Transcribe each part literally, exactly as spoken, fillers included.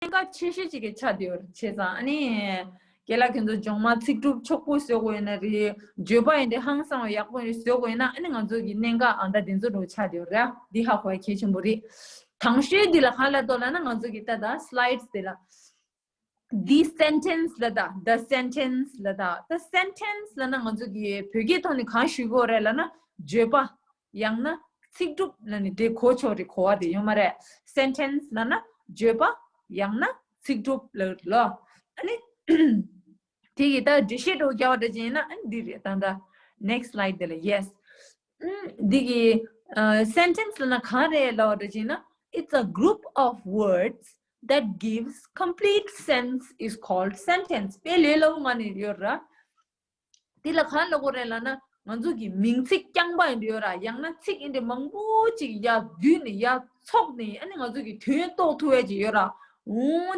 གནད་འགག་ཆེ་ཤོས་ཅིག་གི་ཆ་དེ་ཡོད་རེད། བྱས་ཙང་ཨ་ནི་རྒན་ལགས་ཁྱོད་ཚོ་སྦྱོང་མ་ཚིག་གྲུབ་ཕྱུག་པོ་བཟོ་དགོས་ཡིན་ན་རེད། བརྗོད་པ་ཡིན་དེ་ཧང་སང་བ་ཡག་པོ་ཡིན་བཟོ་དགོས་ཡིན་ན། ཨ་ནི་ང་ཚོ་གི་གནད་འགག་ཨ་ད་དེ་ཚོ་འགྲོ་ཆ་དེ་ཡོད་རེད། འདི་ཧ་གོ་ཡ་གལ་ཆེན་པོ་རེད། དང་ཤོས་འདི་ལ་གང་ལ་ལྟོས་ལབ་ན། ང་ཚོ་གི་ད་ད་slides་དེ་ལ། The sentence་ལ་ད། The sentence་ལ་ད། The sentence་ལབ་ན་ང་ཚོ་གི་བོད་སྐད་ཐོག་ནས་གང་ཞུ་གི་ཡོད་རེད་ལབ་ན། བརྗོད་པ། ཡང་ན་ཚིག་གྲུབ་ལབ་ནས་དེ་གོ་ཆོག་རེད། གོ་བ་དེ་ཡོད་མ་རེད། sentence་ལབ་ན་བརྗོད་པ། ཡང་ན་ཚིག་གྲུབ་ལབ་ལོ། ཨ་ནི་དེ་གི་ད་འགྲེལ་བཤད་འགྲོ་རྒྱག་པ་འདྲ་ཅིག་ཡིན་ན། ཨ་ནི་འདི་རེད། ད་ད་next slide་དེ་ལ། Yes། ཨམ། འདི་གི་ཨ་sentence་ལབ་ན་གང་རེད་ལབ་པ་འདྲ་ཅིག་ཡིན་ན། It's a group of words that gives complete sense is called sentence. དཔེ་ལས་སླ་པོ་ངང་ནས་ཡོད་ར། འདི་ལ་གང་ལབ་དགོས་རེད་ལབ་ན། ང་ཚོ་གི་མིང་ཚིག་རྐྱང་པ་ཡིན་འདྲ་ཡོད་ར། ཡང་ན་ཚིག་ཡིན་འདྲ་མང་པོ་ཅིག་ཡར་བསྡུས་ནས་ཡར་ཚོགས་ནས། ཨ་ནི་ང་ཚོ་གི་དོན་རྟོགས་ཐུབ་ཡ་ཅིག་ཡོད་ར། འོ་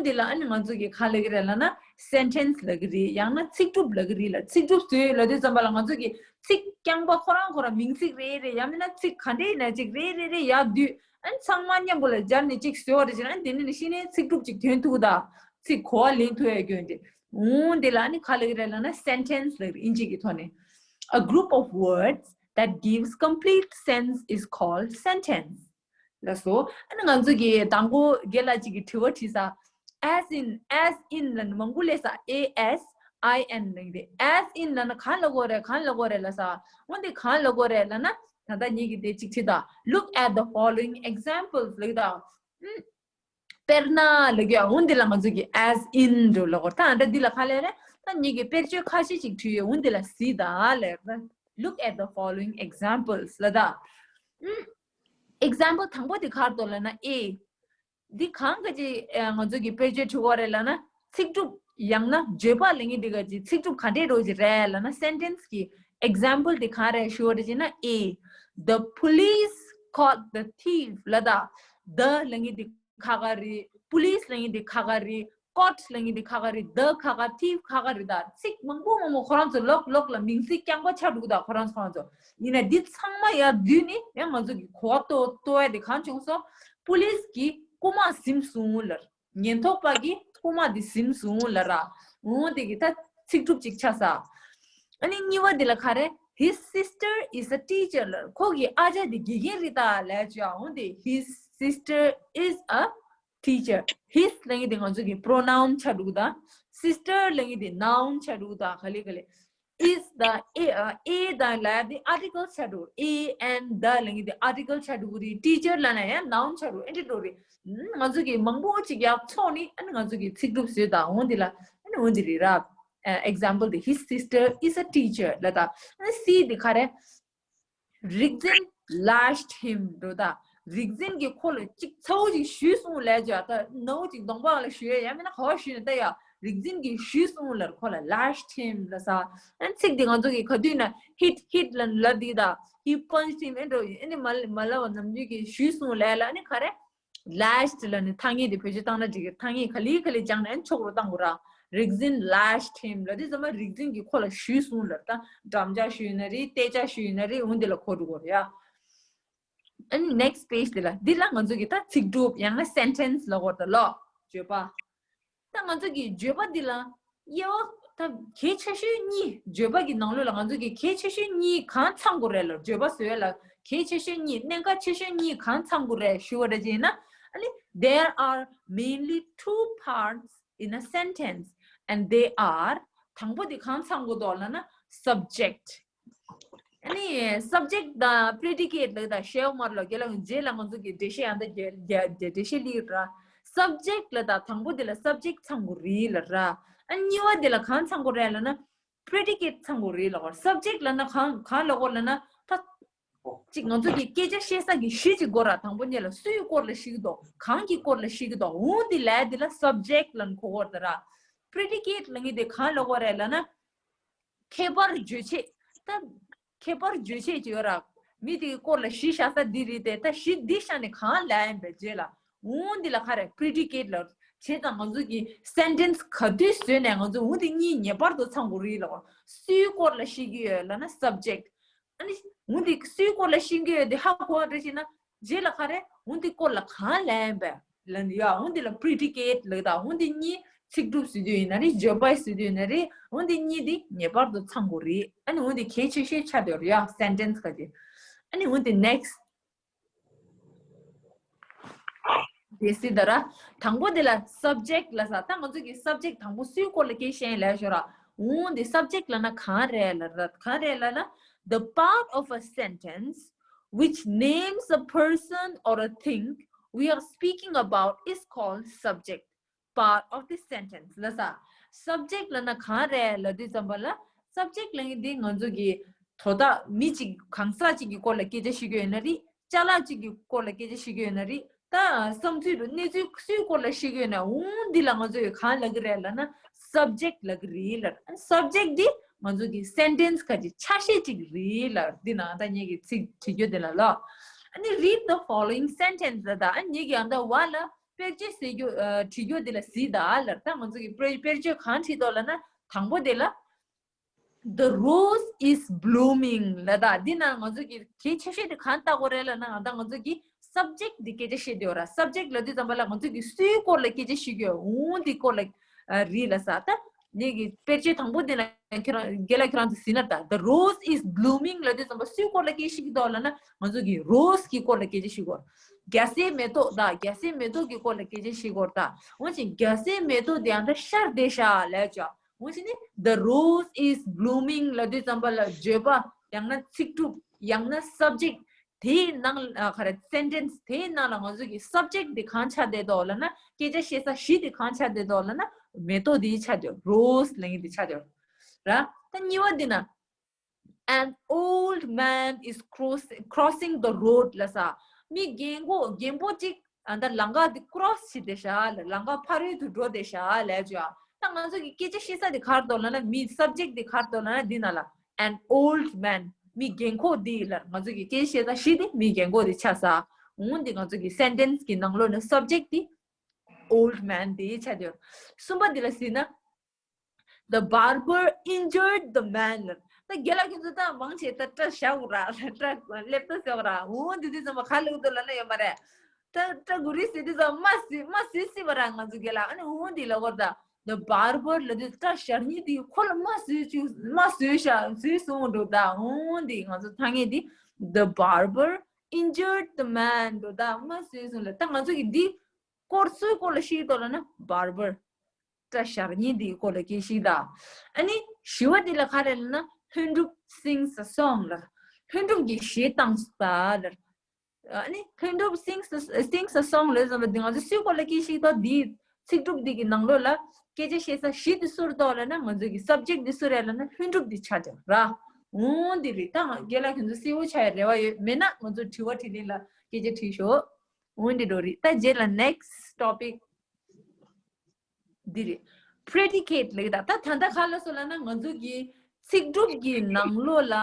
འདི་ལ་ཨ་ནི་ང་ཚོ་གི་གང་ལབ་ཀྱི་རེད་ལབ་ན། sentence་ལབ་ཀྱི་རེད། ཡང་ན་ཚིག་གྲུབ་ལབ་ཀྱི་རེད་ལ། ཚིག་གྲུབ་བཟོས་ལབ་དུས་ཙམ་པ་ལ་ང་ཚོ་གི་ཚིག་རྐྱང་པ་ཁོ་རང་ཁོ་རང་མིང་ཚིག་རེ་རེ། ཡང་མིན་ན་ཚིག་ག་འདྲ་ཡིན་ན་ཅིག་རེ་རེ་རེ་ཡར་བསྡུས། ཨ་ནི་ཚང་མ་མཉམ་པོ་ལ་སྦྱར་ནས་ཅིག་བཟོས་པ་རེད་ཅེ་ན། ཨ་ནི་དེ་ནས་ནི་ཤི་ནས་ཚིག་གྲུབ་ཅིག་ཐོན་ཐུབ་ད། ཚིག་གོ་བ་ལེན་ཐུབ་ཡ་སྐྱོན་ཏེ། འོ་འདི་ལ་ཨ་ནི་ག་ལབ་ཀྱི་རེད་ལབ་ན། sentence་ལབ་ཀྱི་རེད། ཨིན་ཇི་གི་ཐོག་ནས། A group of words that gives complete sense is called sentence. ལགས་སོ། ཨ་ནི་ང་ཚོ་གི་དང་པོ་རྒན་ལགས་ཅིག་གིས་དྲི་བ་དྲིས་ས། As in, as in་ལབ་ནི་མང་པོ་སླེབས་ས། A S I N་ལབ་ཀྱི་རེད། As in་ལབ་ན་གང་ལབ་དགོས་རེད། གང་ལབ་དགོས་རེད་ལབ་ས། འོ་འདི་གང་ལབ་དགོས་རེད་ལབ་ན། ད་ལྟ་ངེད་ཀྱིས་དེ་ཅིག་བྲིས་དང་། Look at the following examples་ལབ་ཀྱི་དང་། ཨམ། དཔེར་ན་ལབ་ཀྱི་ཡ། འོ་འདི་ལ་ང་ཚོ་གི་as in་འགྲོ་ལབ་དགོས། ད་ད་འདི་ལ་ག་ལབ་རེད། ད་ངེད་ཀྱིས་དཔེར་བརྗོད་ཁ་ཤས་ཅིག་བྲིས་ཡོད། འོ་འདི་ལ་གཟིགས་དང་ལབ་རེད། Look at the following examples་ལབ་ད། ཨམ། example་དང་པོ་དེ་ག་རེ་འདུག་ལབ་ན། A། འདི་གང་ག་ཅི། ཨ། ང་ཚོ་གི་དཔེར་བརྗོད་འབྲི་དགོས་རེད་ལབ་ན། ཚིག་གྲུབ་ཡང་ན་བརྗོད་པ་ལབ་མཁན་འདི་ག་ཅི། ཚིག་གྲུབ་ག་འདྲས་འདྲ་བོ་ཅིག་རེད་ལབ་ན། sentence་གི་example་དེ་ག་རེ་ཞུ་བ་རེད་ཅེ་ན། A, the police caught the thief་ལབ་ད། the་ལབ་མཁན་འདི་ཁ་ཁ་རེད། police་ལབ་མཁན་འདི་ཁ་ཁ་རེད། caught་ལབ་མཁན་འདི་ཁ་ཁ་རེད། the་ཁ་ཁ། thief་ཁ་ཁ་རེད་ད། ཚིག་མང་པོ་མང་པོ་ཁོ་རང་ཚོ་ལོག་ལོག་ལ་མིང་ཚིག་རྐྱང་པ་ཆགས་འདུག་ད། ཁོ་རང་ཚོ་ཁོ་རང་ཚོ། ཡིན་ན་འདི་ཚང་མ་ཡར་བསྡུས་ནས་ཡང་ང་ཚོ་གི་གོ་བ་རྟོགས་རྟོགས་ཡ་དེ་གང་བྱུང་སོང་། police་གིས་རྐུ་མ་ཟིན་སོང་ལབ། ཉེན་རྟོག་པ་གིས་རྐུ་མ་དེ་ཟིན་སོང་ལབ་ར། འོ་དེ་གི་ད་ཚིག་གྲུབ་ཅིག་ཆགས་ས། ཨ་ནི་གཉིས་པ་དེ་ལ་ག་རེ། His sister is a teacher་ལབ། ཁོ་གི་ཨ་ཅག་དེ་དགེ་རྒན་རེད་ད་ལབ་ཅོ། འོ་དེ་his sister is a teacher། his་ལབ་མཁན་དེ་ང་ཚོ་གི་pronoun་ཆགས་འདུག་ད། sister་ལབ་མཁན་དེ་noun་ཆགས་འདུག་ད། ག་ལེ་ག་ལེ། is་དང་a, a་དང་ལབ་དེ་article་ཆགས་འགྲོ། a and the་ལབ་མཁན་དེ་article་ཆགས་འགྲོ་གི་རེད། teacher་ལབ་ན་ཡང་noun་ཆགས་འགྲོ། ཨེ་འདྲ་འགྲོ་རེད། ང་ཚོ་གི་མང་པོ་ཅིག་ཡར་ཚོགས་ནི་ཨ་ནི་ང་ཚོ་གི་ཚིག་གྲུབ་བཟོས་དང་། འོ་འདི་ལ་ཨ་ནི་འོ་འདི་རེད་ར། example་དེ་his sister is a teacher་ལབ་ད། ཨ་ནི་c་དེ་ག་རེ། རིག་འཛིན་lashed him་འགྲོ་ད། རིག་འཛིན་གྱིས་ཁོ་ལ་ཅིག་ཚ་བོ་ཅིག་གཞུས་སོང་ལབ་ཅོ། ད་ནོ་ཅིག་གདོང་པ་ལ་གཞུས་ཡ་ཡང་མིན་ན་ག་བ་གཞུས་ནས་ད་ཡ། རིག་འཛིན་གྱིས་གཞུས་སོང་ལབ། ཁོ་ལ་lashed him་ལབ་ས། ཨ་ཚིག་འདི་ང་ཚོ་གི་ག་དུས་ན་hit hit་ལབ་ལབ་འདི་ད། he punched him་ཨེ་འགྲོ། ཨེ་ནི་མ་མ་ལབ་པ་ནམ་རྒྱུན་གྱི་གཞུས་སོང་ལབ་ལ་ཨ་ནི་ག་རེ། lashed་ལབ་ནི་ཐ་སྙད་དེ་བེད་སྤྱོད་བཏང་ན་འགྲིག་གི། ཐ་སྙད་ག་ལེ་ག་ལེ་སྦྱངས་ནས་ཨ་ནི་ཆོག་རོ་བཏང་དགོས་ར། རིག་འཛིན་lashed him་ལབ་དུས་ཙམ་པ་རིག་འཛིན་གྱིས་ཁོ་ལ་གཞུས་སོང་ལབ། ད་འགྲམ་ལྕག་གཞུས་ན་རེད། རྟའི་ལྕག་གཞུས་ན་རེད། འོ་འདི་ལ་གོ་འགྲོ་དགོས་རེད་ཡ། ཨ་ནི་next page་འདི་ལ། འདི་ལ་ང་ཚོ་གི་ད་ཚིག་གྲུབ་ཡང་ན་sentence་ལབ་དགོས་རེད་ད་ལོ། བརྗོད་པ། ད་ང་ཚོ་གི་བརྗོད་པ་འདི་ལ་དབྱེ་བ་ད་གལ་ཆེ་ཤོས་གཉིས། བརྗོད་པ་གི་ནང་ལོགས་ལ་ང་ཚོ་གི་གལ་ཆེ་ཤོས་གཉིས་གང་ཚང་དགོས་རེད་ལ། བརྗོད་པ་བཟོ་ཡ་ལ་གལ་ཆེ་ཤོས་གཉིས། གནད་འགག་ཆེ་ཤོས་གཉིས་གང་ཚང་དགོས་རེད་ཞུ་བ་རེད་ཅེ་ན། ཨ་ནི་there are mainly two parts in a sentence and they are དང་པོ་དེ་གང་ཚང་དགོས་འདུག་ལབ་ན་subject། ཨ་ནི་subject་དང་predicate་ལབ་ད་ཤེའོ་མར་ལོ་རྒྱལ་ལ་རྗེས་ལ་ང་ཚོ་གི་འགྲེལ་བཤད་ཡང་ད་རྒྱལ་རྒྱལ་འགྲེལ་བཤད་ལི་ར། subject་ལབ་ད་དང་པོ་དེ་ལ་subject་ཚང་དགོས་རེད་ལབ་ར། ཨ་གཉིས་པ་དེ་ལ་གང་ཚང་དགོས་རེད་ལབ་ན་predicate་ཚང་དགོས་རེད་ལབ་ར། subject་ལབ་ན་གང་གང་ལབ་དགོས་ལབ་ན་ད། ཅིག་ང་ཚོ་གི་སྐད་ཆ་བཤད་ས་གི་གཞི་ཅིག་དགོས་ར། དང་པོ་ཉིད་ལ་སུའི་སྐོར་ལ་བཤད་ཀྱི་འདུག་གང་གི་སྐོར་ལ་བཤད་ཀྱི་འདུག་འོ་འདི་ལབ་འདི་ལ་subject་ལབ་ནི་གོ་དགོས་རེད་ད་ར། predicate་ལབ་མཁན་དེ་གང་ལབ་དགོས་རེད་ལབ་ན། ཁྱད་པར་བརྗོད་བྱེད། ད་ཁྱད་པར་བརྗོད་བྱེད་ཅིག་ཡོད་ར། མི་དེའི་སྐོར་ལ་གཞི་བཞག་ས་འདི་རེད་དེ། ད་གཞི་འདི་བཞག་ནས་གང་ལབ་ཡིན་པའི་རྗེས་ལ། འོ་འདི་ལ་ག་རེ། predicate་ལབ། བྱས་ཙང་ང་ཚོ་གི་sentence་ག་དུས་བཟོས་ནས་ང་ཚོ་འོ་འདི་གཉིས་ངེས་པར་དུ་ཚང་དགོས་རེད་ལབ། སུའི་སྐོར་ལ་བཤད་ཀྱི་ཡོད་ལབ་ན་subject། ཨ་ནི་འོ་འདི་སུའི་སྐོར་ལ་བཤད་ཀྱི་ཡོད་དེ་ཧ་གོ་བ་འདྲ་ཞིག་ན། རྗེས་ལ་ག་རེ། འོ་འདི་སྐོར་ལ་གང་ལབ་ཡིན་པས། ལབ་ནས་ཡ། འོ་འདི་ལ་predicate ལབ་ད། འོ་འདི་གཉིས་ཚིག་གྲུབ་ཟེར་དུས་ཡིན་ན་རེད། བརྗོད་པ་ཟེར་དུས་ཡིན་ན་རེད། འོ་འདི་གཉིས་འདི་ངེས་པར་དུ་ཚང་དགོས་རེད། ཨ་ནི་འོ་འདི་གལ་ཆེ་ཤོས་ཆགས་བསྡད་ཡོད་རེད་ཡ། sentence ག་དེ། ཨ་ནི་འོ་འདི་next དེ་སྲིད་ད་ར། དང་པོ་དེ་ལ་subject ལབ་ས། ད་ང་ཚོ་གི་subject དང་པོ་སུའི་སྐོར་ལ་སྐད་ཆ་བཤད་ལབ་ཤོག་ར། འོ་འདི་subject ལབ་ན་གང་རེད་ལབ་ར། གང་རེད་ལབ་ན། The part of a sentence which names a person or a thing we are speaking about is called subject. Part of the sentence ལབ་ས། subject ལབ་ན་གང་རེད་ལབ་དུས་ཙམ་པ་ལ། subject ལབ་མཁན་འདི་ང་ཚོ་གི་དོ་བདག་མི་གཅིག་གང་ཟག་གཅིག་གི་སྐོར་ལ་སྐད་ཆ་བཤད་ཀྱི་ཡོད་ན་རེད། ཅ་ལག་གཅིག་གི་སྐོར་ལ་སྐད་ཆ་བཤད་ཀྱི་ཡོད་ན་རེད། ད་བསམ་ཚུལ་དུ་གནས་ཚུལ་སུའི་སྐོར་ལ་བཤད་ཀྱི་ཡོད་ན། འོ་འདི་ལ་ང་ཚོ་གི་གང་ལབ་ཀྱི་རེད་ལབ་ན་subject ལབ་ཀྱི་རེད་ལབ། subject འདི་ང་ཚོ་གི་sentence ག་ཅིག་ཆ་ཤས་ཅིག་རེད་ལབ། འདི་ན་ད་ངེད་ཀྱི་ཚིག་བྲིས་རྒྱུ་དེ་ལ་ལོ། ཨ་ནི་read the following sentence ལབ་ད། ཨ་ངེད་ཀྱི་ཨ་ད་བ་ལ་དཔེར་བརྗོད་ཟེར་རྒྱུ་ཨ་བྲིས་རྒྱུ་དེ་ལ་གཟིགས་ད་ལབ། ད་ང་ཚོ་གི་དཔེར་དཔེར་བརྗོད་གང་བྲིས་འདུག་ལབ་ན། དང་པོ་དེ་ལ། The rose is blooming ལབ་ད། འདི་ན་ང་ཚོ་གི་གལ་ཆེ་ཤོས་དེ་གང་ལྟ་དགོས་རེད་ལབ་ན། ད་ང་ཚོ་གི་subject འདི་སྐད་ཆ་བཤད་དེ་ཡོད་ར། subject ལབ་དུས་ཙམ་པ་ལ་ང་ཚོ་གི་སུའི་སྐོར་ལ་སྐད་ཆ་བཤད་ཀྱི་ཡོད། འོ་འདི་སྐོར་ལ་ཨ་རེད་ལབ་ས། ད་ངེད་ཀྱི་དཔེར་བརྗོད་དང་པོ་དེ་ལ་ཁྱེད་རང་རྒན་ལགས་ཁྱེད་རང་ཚོ་གཟིགས་ན། ད་The rose is blooming ལབ་དུས་ཙམ་པ་སུའི་སྐོར་ལ་སྐད་ཆ་བཤད་ཀྱི་འདུག་ལབ་ན། ང་ཚོ་གི་rose གི་སྐོར་ལ་སྐད་ཆ་བཤད་ཀྱི་ཡོད། རྒྱ་སེ་མེ་ཏོག་ད་རྒྱ་སེ་མེ་ཏོག་གི་སྐོར་ལ་སྐད་ཆ་བཤད་ཀྱི་ཡོད། ད་འོ་ཅིག་རྒྱ་སེ་མེ་ཏོག་དེ་ཡང་ད་ཤར་བསྡད་ཤག་ལབ་ཅག་འོ་ཅིག་ནི་The rose is blooming ལབ་དུས་ཙམ་པ་ལ་བརྗོད་པ་ཡང་ན་ཚིག་གྲུབ་ཡང་ན་subject དེའི་ནང་ལ་ག་རེ་sentence དེའི་ནང་ལ་ང་ཚོ་གི་subject དེ་གང་ཆགས་བསྡད་འདུག་ལབ་ན། སྐད་ཆ་བཤད་ས་གཞི་དེ་གང་ཆགས་བསྡད་འདུག་ལབ་ན། མེ་ཏོག་དེ་ཆགས་བསྡད། rose ལབ་མཁན་དེ་ཆགས་བསྡད་ར། ད་གཉིས་པ་དེ་ན། An old man is cross- crossing the road ལབ་ས། མི་རྒན་གོག་རྒན་པོ་གཅིག་ཨ་ད་ལམ་ཁ་དེ་cross བྱེད་བསྡད་ཤག་ལབ། ལམ་ཁ་ཕ་རོལ་དུ་འགྲོ་བསྡད་ཤག་ལབ་ཅག་ད་ང་ཚོ་གི་སྐད་ཆ་བཤད་ས་དེ་ག་རེ་འདུག་ལབ་ན། མི་subject དེ་ག་རེ་འདུག་ལབ་ན། འདི་ན་ལ་an old man མི་རྒན་གོག་དེ་ལབ། ང་ཚོ་གི་སྐད་ཆ་བཤད་ས་གཞི་དེ་མི་རྒན་གོག་དེ་ཆགས་ས། འོ་འདི་ང་ཚོ་གི་sentence གི་ནང་ལོགས་ན་subject དེ་old man དེ་ཆགས་བསྡད། གསུམ་པ་དེ་ལ་གཟིགས་ན། The barber injured the man ལབ། ད་རྒན་ལགས་ཁྱེད་ཚོ་ད་མང་ཆེ་ད་སྐྲ་བཞར་དགོས་ར། སྐྲ་ལེབ་ཏོ་ཟེར་བ་ར། འོ་འདི་དུས་ཙམ་པ་ག་ལབ་འདུག་ལབ་ན་ཡོད་མ་རེད། སྐྲ་སྐྲ་གུ་རི་ཟེར་དུས་ཙམ་པ་རྨ་བཟོས་རྨ་བཟོས་སྲིད་པ་ར། ང་ཚོ་རྒན་ལགས་ཨ་ནི་འོ་འདི་ལབ་དགོས་ར། ད་the barber ལབ་དུས་སྐྲ་བཞར་མཁན་དེ་ཁོ་ལ་རྨ་བཟོས་བཅུག་རྨ་བཟོས་བཞག་བཟོས་སོང་འགྲོ། ད་འོ་འདི་ང་ཚོ་ཐ་སྙད་དེ་the barber injured the man འགྲོ། ད་རྨ་བཟོས་སོང་ལབ། ད་ང་ཚོ་གི་འདི་སྐོར་སུའི་སྐོར་ལ་བཤད་འདུག་ལབ་ན་barber སྐྲ་བཞར་མཁན་དེའི་སྐོར་ལ་སྐད་ཆ་ཞིག་དང་། ཨ་ནི་བཞི་བ་དེ་ལ་ག་རེ་ལབ་ན་ལྷུན་གྲུབ་sings a song ལབ། ལྷུན་གྲུབ་ཀྱིས་གཞས་བཏང་སོང་ད་ལབ། ཨ་ནི་ལྷུན་གྲུབ་sings a- sings a song ལབ་ཙམ་པ་འདི་ང་ཚོ་སུའི་སྐོར་ལ་སྐད་ཆ་ཞིག་དང་། འདིའི་ཚིག་གྲུབ་འདི་གི་ནང་ལོགས་ལ་སྐད་ཆ་བཤད་ས་གཞི་འདི་སུ་རེད་འདུག་ལབ་ན། ང་ཚོ་གི་subject འདི་སུ་རེད་ལབ་ན་ལྷུན་གྲུབ་འདི་ཆགས་ཀྱང་ར། འོ་འདི་རེད། ད་རྒན་ལགས་ཁྱེད་ཚོ་གསལ་པོ་ཆགས་ཡ་རེ་བ་ཡོད། མེད་ན་ང་ཚོ་དྲི་བ་དྲིས་ལན་ལ་སྐད་ཆ་དྲིས་ཤོག་འོ་འདི་འགྲོ་རེད། ད་རྗེས་ལ་next topic འདི་རེད། predicate ལབ་ད། ད་ད་ལྟ་ག་ལ་སོ་ལབ་ན་ང་ཚོ་གི་ཚིག་གྲུབ་ཀྱི་ནང་ལོགས་ལ་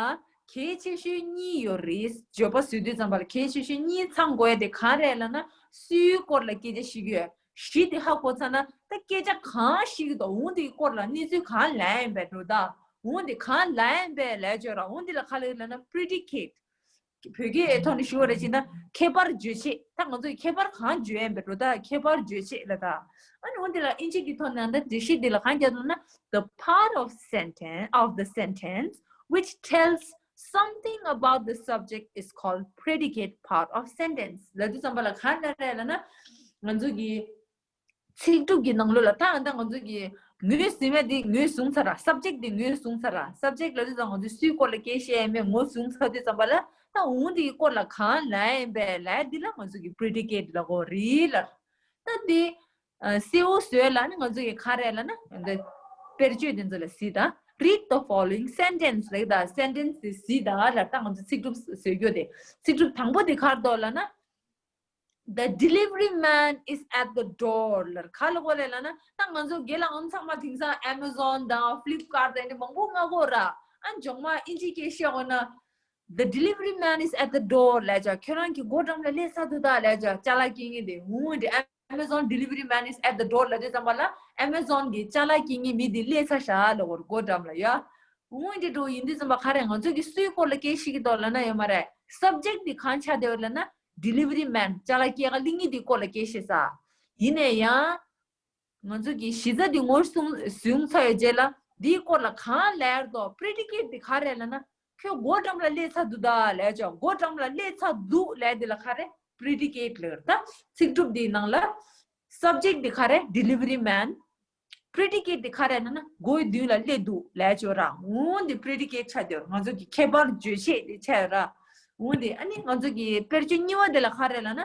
གལ་ཆེ་ཤོས་གཉིས་ཡོད་རེད། བརྗོད་པ་བཟོ་དུས་ཙམ་པ་ལ་གལ་ཆེ་ཤོས་གཉིས་ཚང་དགོས་ཡ་དེ་ག་རེ་ལབ་ན་སུའི་སྐོར་ལ་སྐད་ཆ་བཤད་ཀྱི་ཡོད། གཞི་དེ་ཧ་གོ་ཚར་ན་ད་སྐད་ཆ་གང་བཤད་ཀྱི་འདུག་འོ་འདིའི་སྐོར་ལ་གནས་ཚུལ་གང་ལབ་ཡིན་པས་འགྲོ། ད་འོ་འདི་གང་ལབ་ཡིན་པས་ལབ་བརྗོད་ར། འོ་འདི་ལ་ག་ལབ་ལབ་ན་predicate བོད་སྐད་ཐོག་ནས་ཞུ་བ་རེད་ཅེ་ན་ཁྱད་པར་བརྗོད་བྱེད། ད་ང་ཚོས་ཁྱད་པར་གང་བརྗོད་ཡིན་པས་འགྲོ། ད་ཁྱད་པར་བརྗོད་བྱེད་ལབ་ད། ཨ་ནི་འོ་འདི་ལ་ཨིན་ཇི་གི་ཐོག་ནས་ད་འགྲེལ་བཤད་འདི་ལ་གང་རྒྱག་འདུག་ན། The part of sentence of the sentence which tells something about the subject is called predicate part of sentence ལབ་དུས་ཙམ་པ་ལ་གང་ལབ་རེད་ལབ་ན། ང་ཚོ་གི་ཚིག་གྲུབ་ཀྱི་ནང་ལོགས་ལ་ད་ད་ང་ཚོ་གི་ངོས་ཟིན་མེད་དེ་ངོས་བཟུང་ཚར་ར། subject དེ་ངོས་བཟུང་ཚར་ར། subject ལབ་དུས་ཙམ་ང་ཚོ་སུའི་སྐོར་ལ་སྐད་བཤད་ཡ་མེད་ངོས་བཟུང་ཚར་དུས་ཙམ་པ་ལ་ད་འོ་འདིའི་སྐོར་ལ་གང་ལབ་ཡིན་པས་ལབ་འདི་ལ་ང་ཚོ་གི་predicate ལབ་དགོས་རེད་ལབ། ད་འདི་གསལ་བོ་བཟོས་ལ་ནི་ང་ཚོ་གི་ག་རེ་ལབ་ན་འདི་དཔེར་བརྗོད་འདི་ཚོ་ལ་གཟིགས་དང་། read the following sentence ལབ་ད། sentence དེ་གཟིགས་དང་ལབ། ད་ང་ཚོ་ཚིག་གྲུབ་བཟོས་རྒྱུ་དེ་ཚིག་གྲུབ་དང་པོ་དེ་ག་རེ་འདུག་ལབ་ན། The delivery man is at the door ལབ་ག་ལབ་དགོས་ལབ་ན། ད་ང་ཚོ་རྒན་ལགས་ཨམ་ཚང་མ་དེང་སང་Amazon དང་Flipkart དང་འདི་མང་པོ་མངགས་གོ་ར། ཨ་མགྱོགས་མ་ཨིན་ཇི་སྐད་བཤད་འོ་ན། The delivery man is at the door ལབ་ཅག་ཁྱོད་རང་གི་སྒོ་འགྲམ་ལ་སླེབས་ཚར་འདུག་ད་ལབ་ཅག་ཅ་ལག་སྐྱེལ་མཁན་དེ། འོ་འདི་Amazon delivery man is at the door ལབ་དུས་ཙམ་པ་ལ་Amazon གི་ཅ་ལག་སྐྱེལ་མཁན་མི་དེ་སླེབས་ཚར་ཤག་ལབ་གོ་ར། སྒོ་འགྲམ་ལ་ཡ། འོ་འདི་འདྲ་ཡིན་དུས་ཙམ་པ་ག་རེ་ང་ཚོ་གི་སུའི་སྐོར་ལ་སྐད་བཤད་ཀྱི་འདུག་ལབ་ན་ཡོད་མ་རེད། subject དེ་གང་ཆགས་བསྡད་ཡོད་ལབ་ན་delivery man ཅ་ལག་སྐྱེལ་ག་སླེབས་མཁན་དེའི་སྐོར་ལ་སྐད་བཤད་ས། ཡིན་ན་ཡང་། ང་ཚོ་གི་གཞི་རྩ་འདི་ངོས་བཟུང་བཟུང་ཚར་བའི་རྗེས་ལ། འདིའི་སྐོར་ལ་གང་ལབ་ཡ་རེད་དོ། པི་རི་ཌི་ཀེཊ་འདི་ག་རེ་ལབ་ན། ཁྱོད་སྒོ་འགྲམ་ལ་སླེབས་ཚར་འདུག་ད་ལབ་ཡ་ཅོ། སྒོ་འགྲམ་ལ་སླེབས་ཚར་འདུག་ལབ་ཡ་འདི་ལ་ག་རེ། པི་རི་ཌི་ཀེཊ་ལབ་ཡ་རེད། ད་ཚིག་གྲུབ་འདིའི་ནང་ལ། སབ་ཇེག་འདི་ག་རེ། ཌི་ལི་ཝ་རི་མེན། པི་རི་ཌི་ཀེཊ་འདི་ག་རེ་ལབ་ན། སྒོའི་མདུན་ལ་སླེབས་འདུག་ལབ་ཡ་ཅོ་ར། འོ་འདི་པི་རི་ཌི་ཀེཊ་ཆགས་བསྡད་ཡོད། ང་ཚོ་གི་ཁྱད་པར་བརྗོད་བྱེད་འདི་ཆགས་ཡོད་ར། འོ་འདི་ཨ་ནི་ང་ཚོ་གི་དཔེར་བརྗོད་གཉིས་པ་འདི་ལ་ག་རེ་ལབ་ན།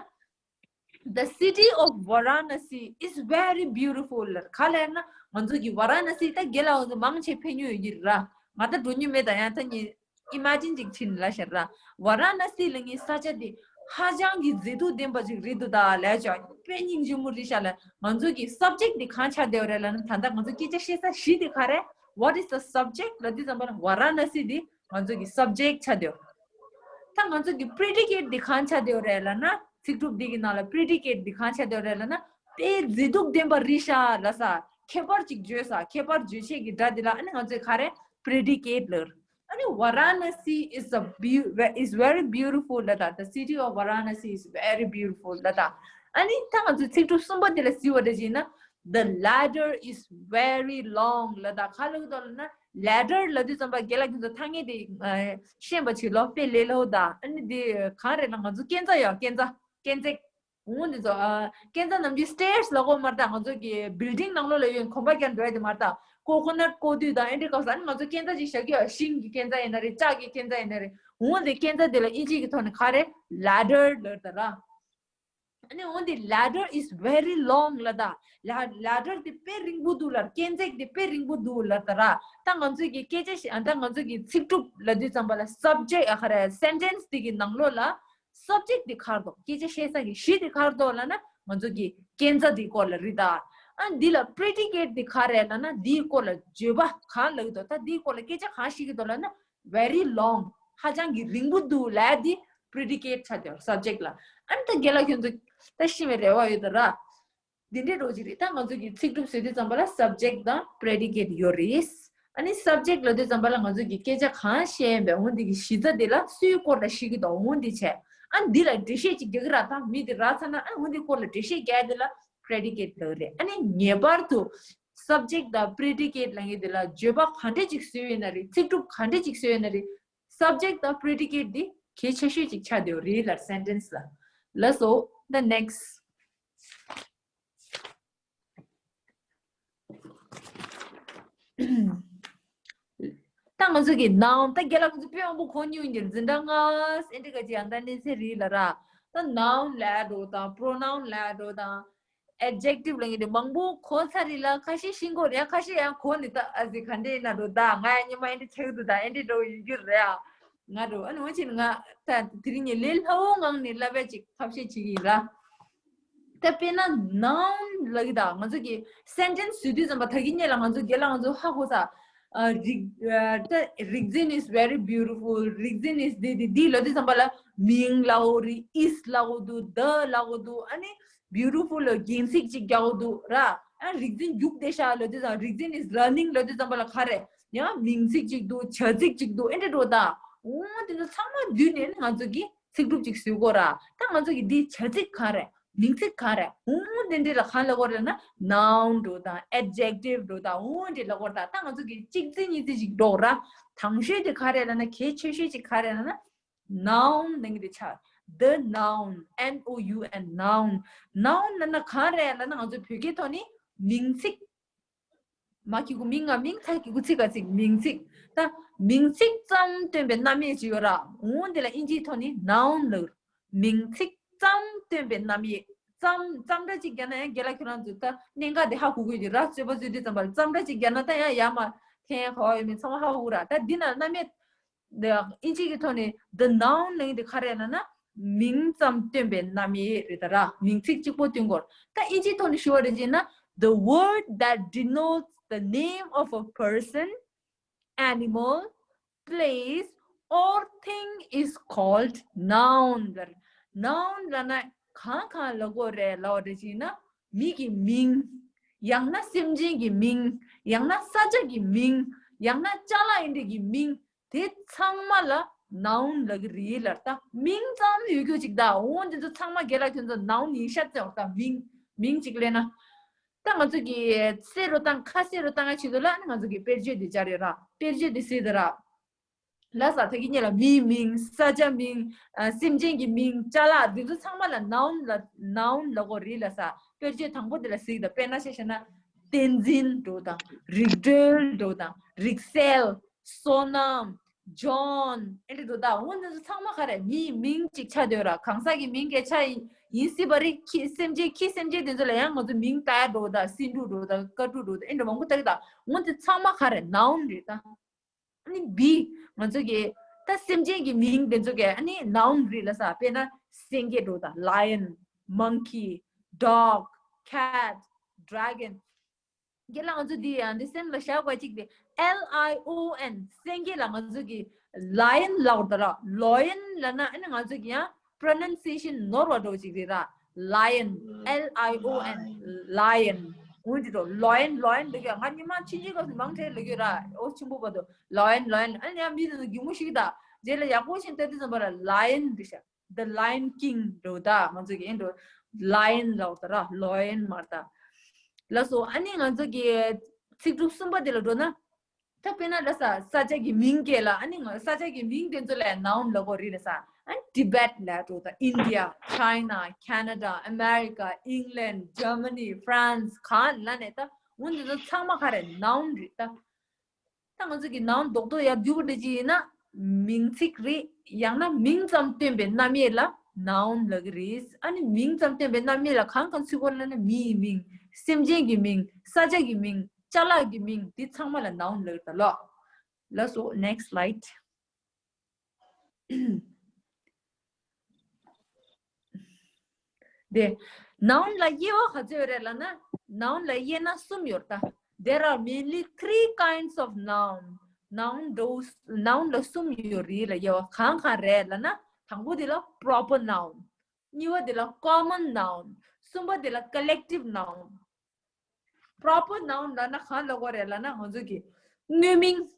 The city of Varanasi is very beautiful. ག་ལབ་ན། ང་ཚོ་གི་ཝ་ར་ཎ་སི་ད་རྒན་ལགས་ཚོ་མང་ཆེ་ཕེབས་མྱོང་ཡོད་ཀྱི་ར། ང་ད་འགྲོ་མྱོང་མེད། ད་ཡང་ད་ངས་ཨི་མ་ཇིན་ཅིག་བྱས་ནས་ལབ་བཞག་ར། ཝ་ར་ཎ་སི་ལབ་མཁན་ས་ཆ་དེ་ཧ་ཅང་གི་མཛེས་སྡུག་ལྡན་པ་ཅིག་རེད་འདུག་ད་ལབ་ཡ་ཅོ། དཔེ་སྙིང་རྗེ་མོ་རེད་ཤག་ལབ། ང་ཚོ་གི་སབ་ཇེག་དེ་གང་ཆགས་བསྡད་ཡོད་རེད་ལབ་ན། ད་ལྟ་ང་ཚོ་སྐད་ཆ་བཤད་ས་གཞི་དེ་ག་རེ། What is the subject? ལབ་དུས་ཙམ་པ་ལ་ཝ་ར་ཎ་སི་དེ་ང་ཚོ་གི་སབ་ཇེག་ཆགས་བསྡད་ཡོད། ད་ང་ཚོ་གི་པི་རི་ཌི་ཀེཊ་འདི་གང་ཆགས་བསྡད་ཡོད་རེད་ལབ་ན། ཚིག་གྲུབ་འདི་གི་ནང་ལ་པི་རི་ཌི་ཀེཊ་འདི་གང་ཆགས་བསྡད་ཡོད་རེད་ལབ་ན། དཔེ་མཛེས་སྡུག་ལྡན་པ་རེད་ཤག་ལབ་ས། ཁྱད་པར་ཅིག་བརྗོད་ས། ཁྱད་པར་བརྗོད་བྱེད་ཀྱི་སྒྲ་འདི་ལ་ཨ་ནི་ང་ཚོས་ག་རེ། པི་རི་ཌི་ཀེཊ་ལབ། ཨ་ནི་Varanasi is a beau- is very beautiful ལབ་ད། The city of Varanasi is very beautiful ལབ་ད། ཨ་ནི་ད་ང་ཚོས་ཚིག་གྲུབ་གསུམ་པ་འདི་ལ་གཟིགས་པ་འདྲ་ཅིག་ཡིན་ན། The ladder is very long ལབ་ད། ག་ལབ་ཀྱི་འདུག་ལབ་ན། ལེ་ཌར་ལབ་དུས་ཙམ་པ་རྒན་ལགས་ཁྱེད་ཚོ་ཐ་སྙད་དེ་ཤེས་པ་བྱེད་ལོ། དཔེ་ལས་སླ་པོ་ད། ཨ་ནི་འདི་གང་རེད་ན། ང་ཚོ་སྐས་འཛེག་ཡ། སྐས་འཛེག་སྐས་འཛེག་འོ་འདི་ཚོ་ཨ། སྐས་འཛེག་ནམ་རྒྱུན་སི་ཊེར་སི་ལབ་ཀྱི་ཡོད་མ་རེད་ད། ང་ཚོ་གི་བིལ་ཌིང་ནང་ལོགས་ལ་ཡོད་གོམ་པ་རྒྱག་འགྲོ་ཡ་དེ་མ་རེད་ད། ཀོ་ཀོ་ནཊ་བརྐོ་དུས་དང་ཨེ་འདྲའི་སྐབས་སུ་ཨ་ནི་ང་ཚོ་སྐས་འཛེག་ཅིག་བཞག་གི་ཡོད། ཤིང་གི་སྐས་འཛེག་ཡིན་ན་རེད། ལྕགས་ཀྱི་སྐས་འཛེག་ཡིན་ན་རེད། འོ་འདི་སྐས་འཛེག་དེ་ལ་དབྱིན་ཇི་གི་ཐོག་ནས་ག་རེ། ལེ་ཌར་ལབ་ད་ར། ཨ་ནི་འོ་འདི་ལེ་ཌར་is very long ལབ་ད། ལེ- ལེ་ཌར་དེ་དཔེ་རིང་པོ་འདུག་ལབ། སྐས་འཛེག་དེ་དཔེ་རིང་པོ་འདུག་ལབ་ད་ར། ད་ང་ཚོས་ཀྱི་སྐད་ཆ་བཤད། ད་ང་ཚོས་ཀྱི་ཚིག་གྲུབ་ལབ་དུས་ཙམ་པ་ལ་སབ་ཇེག་ཨ་ག་རེ། སེན་ཊེན་སི་དེ་གི་ནང་ལོགས་ལ་སབ་ཇེག་དེ་ག་རེ་འདུག་སྐད་ཆ་བཤད་ས་གི་གཞི་དེ་ག་རེ་འདུག་ལབ་ན། ང་ཚོ་གི་སྐས་འཛེག་དེའི་སྐོར་ལ་རེད་ད། ཨ་འདི་ལ་པི་རི་ཌི་ཀེཊ་དེ་ག་རེ་ལབ་ན། འདིའི་སྐོར་ལ་བརྗོད་པ་གང་ལབ་ཀྱི་འདུག་ད་འདིའི་སྐོར་ལ་སྐད་ཆ་གང་བཤད་ཀྱི་འདུག་ལབ་ན། very long ཧ་ཅང་གི་རིང་པོ་འདུག་ལབ་ཡ་དེ་པི་རི་ཌི་ཀེཊ་ཆགས་བསྡད་ཡོད། སབ་ཇེག་ལ། ཨ་ནི་ད་རྒན་ལགས་ཁྱེད་ཚོ་ད་ཤེས་པའི་རེ་བ་ཡོད་ད་ར། འདི་འདྲའི་འདྲ་བོ་ཅིག་རེད། ད་ང་ཚོ་གི་ཚིག་གྲུབ་བཟོ་དུས་ཙམ་པ་ལ་སབ་ཇེག་དང་པི་རི་ཌི་ཀེཊ་ཡོད་རེད། ཨ་ནི་སབ་ཇེག་ལབ་དུས་ཙམ་པ་ལ་ང་ཚོ་གི་སྐད་ཆ་གང་བཤད་ཡིན་པའི་འོ་འདི་གི་གཞི་རྩ་དེ་ལ་སུའི་སྐོར་ལ་བཤད་ཀྱི་འདུག་འོ་འདི་བྱས། ཨ་འདི་ལ་འགྲེལ་བཤད་ཅིག་རྒྱག་གི་ར། ད་མི་དེ་རག་ཚར་ན་ཨ་འོ་འདི་སྐོར་ལ་འགྲེལ་བཤད་རྒྱག་ཡ་དེ་ལ་པི་རི་ཌི་ཀེཊ་ལབ་རེད། ཨ་ནི་ངེས་པར་དུ་སབ་ཇེག་དང་པི་རི་ཌི་ཀེཊ་ལབ་མཁན་དེ་ལ་བརྗོད་པ་ག་འདྲ་ཅིག་བཟོས་ཡོད་ན་རེད། ཚིག་གྲུབ་ག་འདྲ་ཅིག་བཟོས་ཡོད་ན་རེད། སབ་ཇེག་དང་པི་རི་ཌི་ཀེཊ་འདི་གལ་ཆེ་ཤོས་ཅིག་ཆགས་བསྡད་ཡོད་རེད་ལབ། སེན་ཊེན་སི་ལ། ལགས་སོ། The next. ད་ང་ཚོ་གི་ནའུན། ད་རྒན་ལགས་ཁོང་ཚོ་དཔེ་མང་པོ་གོ་མྱོང་ཡིན་གྱི་རེད། འཛིན་གྲྭ་ལྔ་ཨེ་འདྲ་ག་ཅིག་ཡང་ད་གནས་ཚད་རེད་ལབ་ར། ད་ནའུན་ལབ་འགྲོ་དང་པོ་རོ་ནའུན་ལབ་འགྲོ་དང་ཨེཌ་ཇེག་ཊིབ་ལབ་མཁན་དེ་མང་པོ་གོ་ཚར་རེད་ལ། ཁ་ཤས་ཤེས་ཀྱི་ཡོད་རེད། ཁ་ཤས་ཡང་གོ་ནས་ད་ཨ་ཙི་ག་འདྲ་ཡིན་ན་འགྲོ། ད་ང་ཡང་སྔོན་མ་ཨེ་འདྲ་ཆགས་འདུག་ད་ཨེ་འདྲ་འགྲོ་ཡོད་རྒྱུ་རེད་ཨ། ང་འགྲོ་ཨ་ནི་འོན་ཀྱང་ང་ད་དེ་རིང་ངས་ལས་སླ་བོ་ངང་ནས་ལབ་ཡ་ཅིག་ཐབས་ཤེས་བྱེད་ཀྱི་ཡིན་ར། ད་དཔེར་ན་ནའུན་ལབ་ཀྱི་ད། ང་ཚོ་གི་སེན་ཊེན་སི་བཟོ་དུས་ཙམ་པ་ད་གིན་སྔོན་ལ་ང་ཚོ་རྒན་ལགས་ང་ཚོ་ཧ་གོ་ས། ཨ་རིག- ཨ་ད་རིག་འཛིན་is very beautiful. རིག་འཛིན་is འདི་འདི་འདི་ལབ་དུས་ཙམ་པ་ལ་མིང་ལབ་ཀྱི་ཡོད་རེད། is ལབ་ཀྱི་འདུག the ལབ་ཀྱི་འདུག་ཨ་ནི་beautiful ལ་རྒྱན་ཚིག་ཅིག་རྒྱག་གི་འདུག་ར། ཨ་རིག་འཛིན་རྒྱུགས་བསྡད་ཤག་ལབ་དུས་ཙམ། རིག་འཛིན་is running ལབ་དུས་ཙམ་པ་ལ་ག་རེ། ཡང་མིང་ཚིག་ཅིག་འདུག་བྱ་ཚིག་ཅིག་འདུག་ཨེ་འདྲ་འགྲོ་ད། འོ་དེ་ཚོ་ཚང་མ་བསྡུས་ནས་ནི་ང་ཚོ་གི་ཚིག་གྲུབ་ཅིག་བཟོ་དགོས་ར། ད་ང་ཚོ་གི་འདི་བྱ་ཚིག་ག་རེ། མིང་ཚིག་ག་རེ། འོ་དེ་འདྲ་ལ་གང་ལབ་དགོས་རེད་ན་ནའུན་འགྲོ་དང་ཨེཌ་ཇེག་ཊིབ་འགྲོ་དང་འོ་འདྲ་ལབ་དགོས་རེད་ད། ད་ང་ཚོ་གི་གཅིག་ཚིག་གཉིས་ཚིག་ཅིག་འགྲོ་ར། དང་ཤོས་དེ་ག་རེ་ལབ་ན། གལ་ཆེ་ཤོས་ཅིག་ག་རེ་ལབ་ན་ནའུན་ལབ་མཁན་དེ་ཆགས། the noun. N O U N, noun. ནའུན་ལབ་ན་ག་རེ་ལབ་ན་ང་ཚོ་བོད་སྐད་ཐོག་ནས་མིང་ཚིག་མ་གི་གུ་མིང་ང་མིང་། ཚ་གི་གུ་ཚིག་ག་ཚིག་མིང་ཚིག་ད་མིང་ཚིག་ཙམ་སྟོན་པའི་རྣམ་དབྱེ་ཅིག་ཡོད་ར། འོ་འདི་ལ་དབྱིན་ཇིའི་ཐོག་ནས་ནའུན་ལབ། མིང་ཚིག་ཙམ་སྟོན་པའི་རྣམ་དབྱེ། ཙམ་ཙམ་འདྲ་ཅིག་རྒྱག་ན་ཡང་རྒན་ལགས་ཁྱོད་རང་ཚོ་ད་གནད་འགག་དེ་ཧ་གོ་གི་ཡོད་རེད་ར། རྩོད་པ་རྩོད་དུས་ཙམ་པ་ལ་ཙམ་འདྲ་ཅིག་རྒྱག་ན་ད་ཡང་ཡར་མར་འཐེན་ག་བ་ཡོད་མེད་ཚང་མ་ཧ་གོ་གི་ར། ད་འདི་ན་རྣམ་དབྱེ་དབྱིན་ཇི་གི་ཐོག་ནས་the noun ལབ་མཁན་དེ་ག་རེ་ལབ་ན་མིང་ཙམ་སྟོན་པའི་རྣམ་དབྱེ་རེད་ད་ར། མིང་ཚིག་གཅིག་པོ་སྟོན་སྐོར། ད་དབྱིན་ཇིའི་ཐོག་ནས་ཞུ་བ་རེད་ཅེ་ན། The word that denotes the name of a person, animal, place or thing is called noun. ནའུན་ལབ་ན་གང་གང་ལབ་དགོས་རེད་ལབ་པ་རེད་ཅེ་ན། མི་གི་མིང་། ཡང་ན་སེམས་ཅན་གྱི་མིང་། ཡང་ན་ས་ཆ་གི་མིང་། ཡང་ན་ཅ་ལག་ཨེ་འདྲ་གི་མིང་། དེ་ཚང་མ་ལ་ནའུན་ལབ་ཀྱི་རེད་ལབ། ད་མིང་ཙམ་ཡོད་རྒྱུ་ཅིག་ད། འོ་འདི་ཚོ་ཚང་མ་རྒན་ལགས་ཁྱོད་ཚོ་ནའུན་ཡིན་ཤག་ཟེར་བ། ད་མིང་ མིང་གཅིག་ལེན་ན། ད་ང་ཚོ་གི་གསལ་རུ་བཏང་ཁ་གསལ་རུ་བཏང་ཡ་ཆེད་དུ་ལ་ཨ་ནི་ང་ཚོ་གི་དཔེར་བརྗོད་འདི་སྦྱར་ཡོད་ར། དཔེར་བརྗོད་འདི་གཟིགས་དང་ར། ལ་ས་ད་གི་ཉེ་ལ་མིའི་མིང་ས་ཆ་མིང་ཨ་སེམས་ཅན་གྱི་མིང་ཅ་ལག་འདི་ཚོ་ཚང་མ་ལ་noun ལ་noun ལ་གོ་རེད་ལ་ས། དཔེར་བརྗོད་དང་པོ་འདི་ལ་གཟིགས་དང་དཔེར་ན་ཆ་བཞག་ན་བསྟན་འཛིན་འགྲོ་དང་རིག་གྲོལ་འགྲོ་དང་རིག་གསལ། བསོད་ནམས། ཇོན། ཨེ་འདྲ་འདུག་ད་འོ་འདི་ཚོ་ཚང་མ་ག་རེ་མིའི་མིང་གཅིག་ཆགས་སྡོད་ར། གང་ཟག་གི་མིང་གི་ཆ་ཡིན་ཡིན་སྲིད་པ་རེད། ཁྱི་སེམས་ཅན་ཁྱི་སེམས་ཅན་དེ་ཚོ་ལ་ཡང་ང་ཚོ་མིང་བཏགས་འགྲོ་ད་སེ་འབྲུ་འགྲོ་ད་ཀ་འབྲུ་འགྲོ་ད་ཨེ་འདྲ་མང་པོ་བཏགས་ད་འོ་འདི་ཚང་མ་ག་རེ་noun རེད་ད། ཨ་ནི་བི་ང་ཚོ་གི་ད་སེམས་ཅན་གྱི་མིང་དེ་ཚོ་གི་ཨ་ནི་noun རེད་ལ་ས། དཔེར་ན་སེང་གེ་འགྲོ་ད་lion། monkey། dog། cat། dragon། རྒན་ལགས་ང་ཚོ་འདི་ཡང་འདི་སེམས་ལ་བཞག་དགོས་གཅིག་དེ། L I O N སེང་གེ་ལ་ང་ཚོ་གི་lion ལབ་དགོས་ད་ར། loin ལབ་ན་ཨ་ནི་ང་ཚོ་གི་ཡང་pronunciation ནོར་བ་འགྲོ་གཅིག་རེད་ར། lion། L I O N lion། འོན་ཏེ་འགྲོ་loin loin ལབ་ཀྱི་ང་ཉི་མ་ཕྱིན་ཅི་སྐབས་སུ་མང་ཆེ་ལབ་ཀྱི་ར། ཨོ་ཆེན་པོ་བར་དུ་loin loin། ཨ་ནི་ཡང་མི་དེ་ཚོ་གད་མོ་ཤོར་གི་ད། རྗེས་ལ་ཡག་པོ་ཞིག་ལྟ་དུས་ཙམ་པ་ལ་lion འདི་ཤ། The Lion King འགྲོ་ད་ང་ཚོ་གི་ཨེ་འགྲོ། Lion ལབ་ད་ར། Lion མར་ད། ལགས་སོ། ཨ་ནི་ང་ཚོ་གི་ཚིག་གྲུབ་གསུམ་པ་དེ་ལ་འགྲོ་ན། ད་དཔེར་ན་ལ་ས་ས་ཆ་གི་མིང་སྐད་ལ་ཨ་ནི་ང་ས་ཆ་གི་མིང་དེ་ཚོ་ལ་noun ལབ་དགོས་རེད་ལ་ས། ཨ་ནི་Tibet ལབ་འགྲོ་ད། India China Canada America England Germany France གང་ལ་ནས་ད་འོ་འདི་ཚོ་ཚང་མ་ག་རེ་noun རེད་ད། ད་ང་ཚོ་གི་noun རྡོག་རྡོག་ཡར་བསྡུས་པ་འདྲ་ཅིག་ཡིན་ན། མིང་ཚིག་རེད། ཡང་ན་མིང་ཙམ་སྟོན་པའི་རྣམ་དབྱེ་ལ་noun ལབ་ཀྱི་རེད། ཨ་ནི་མིང་ཙམ་སྟོན་པའི་རྣམ་དབྱེ་ལ་གང་གང་ཚུད་དགོས་ལབ་ན་མི་ཡི་མིང་། སེམས་ཅན་གྱི་མིང་། ས་ཆ་གི་མིང་། ཅ་ལག་གི་མིང་། འདི་ཚང་མ་ལ་noun ལབ་ཀྱི་རེད་ད་ལོ། ལགས་སོ། Next slide། དེ། noun ལ་དབྱེ་བ་ག་ཚོད་ཡོད་རེད་ལབ་ན། noun ལ་དབྱེ་ན་གསུམ་ཡོད་ད། There are mainly three kinds of noun. noun འགྲོ། noun ལ་གསུམ་ཡོད་རེད་ལ་དབྱེ་བ་གང་གང་རེད་ལབ་ན། དང་པོ་དེ་ལ་proper noun། གཉིས་པ་དེ་ལ་common noun། གསུམ་པ་དེ་ལ་collective noun། Proper noun ལབ་ན་གང་ལབ་དགོས་རེད་ལབ་ན་ང་ཚོ་གི་དངོས་མིང་།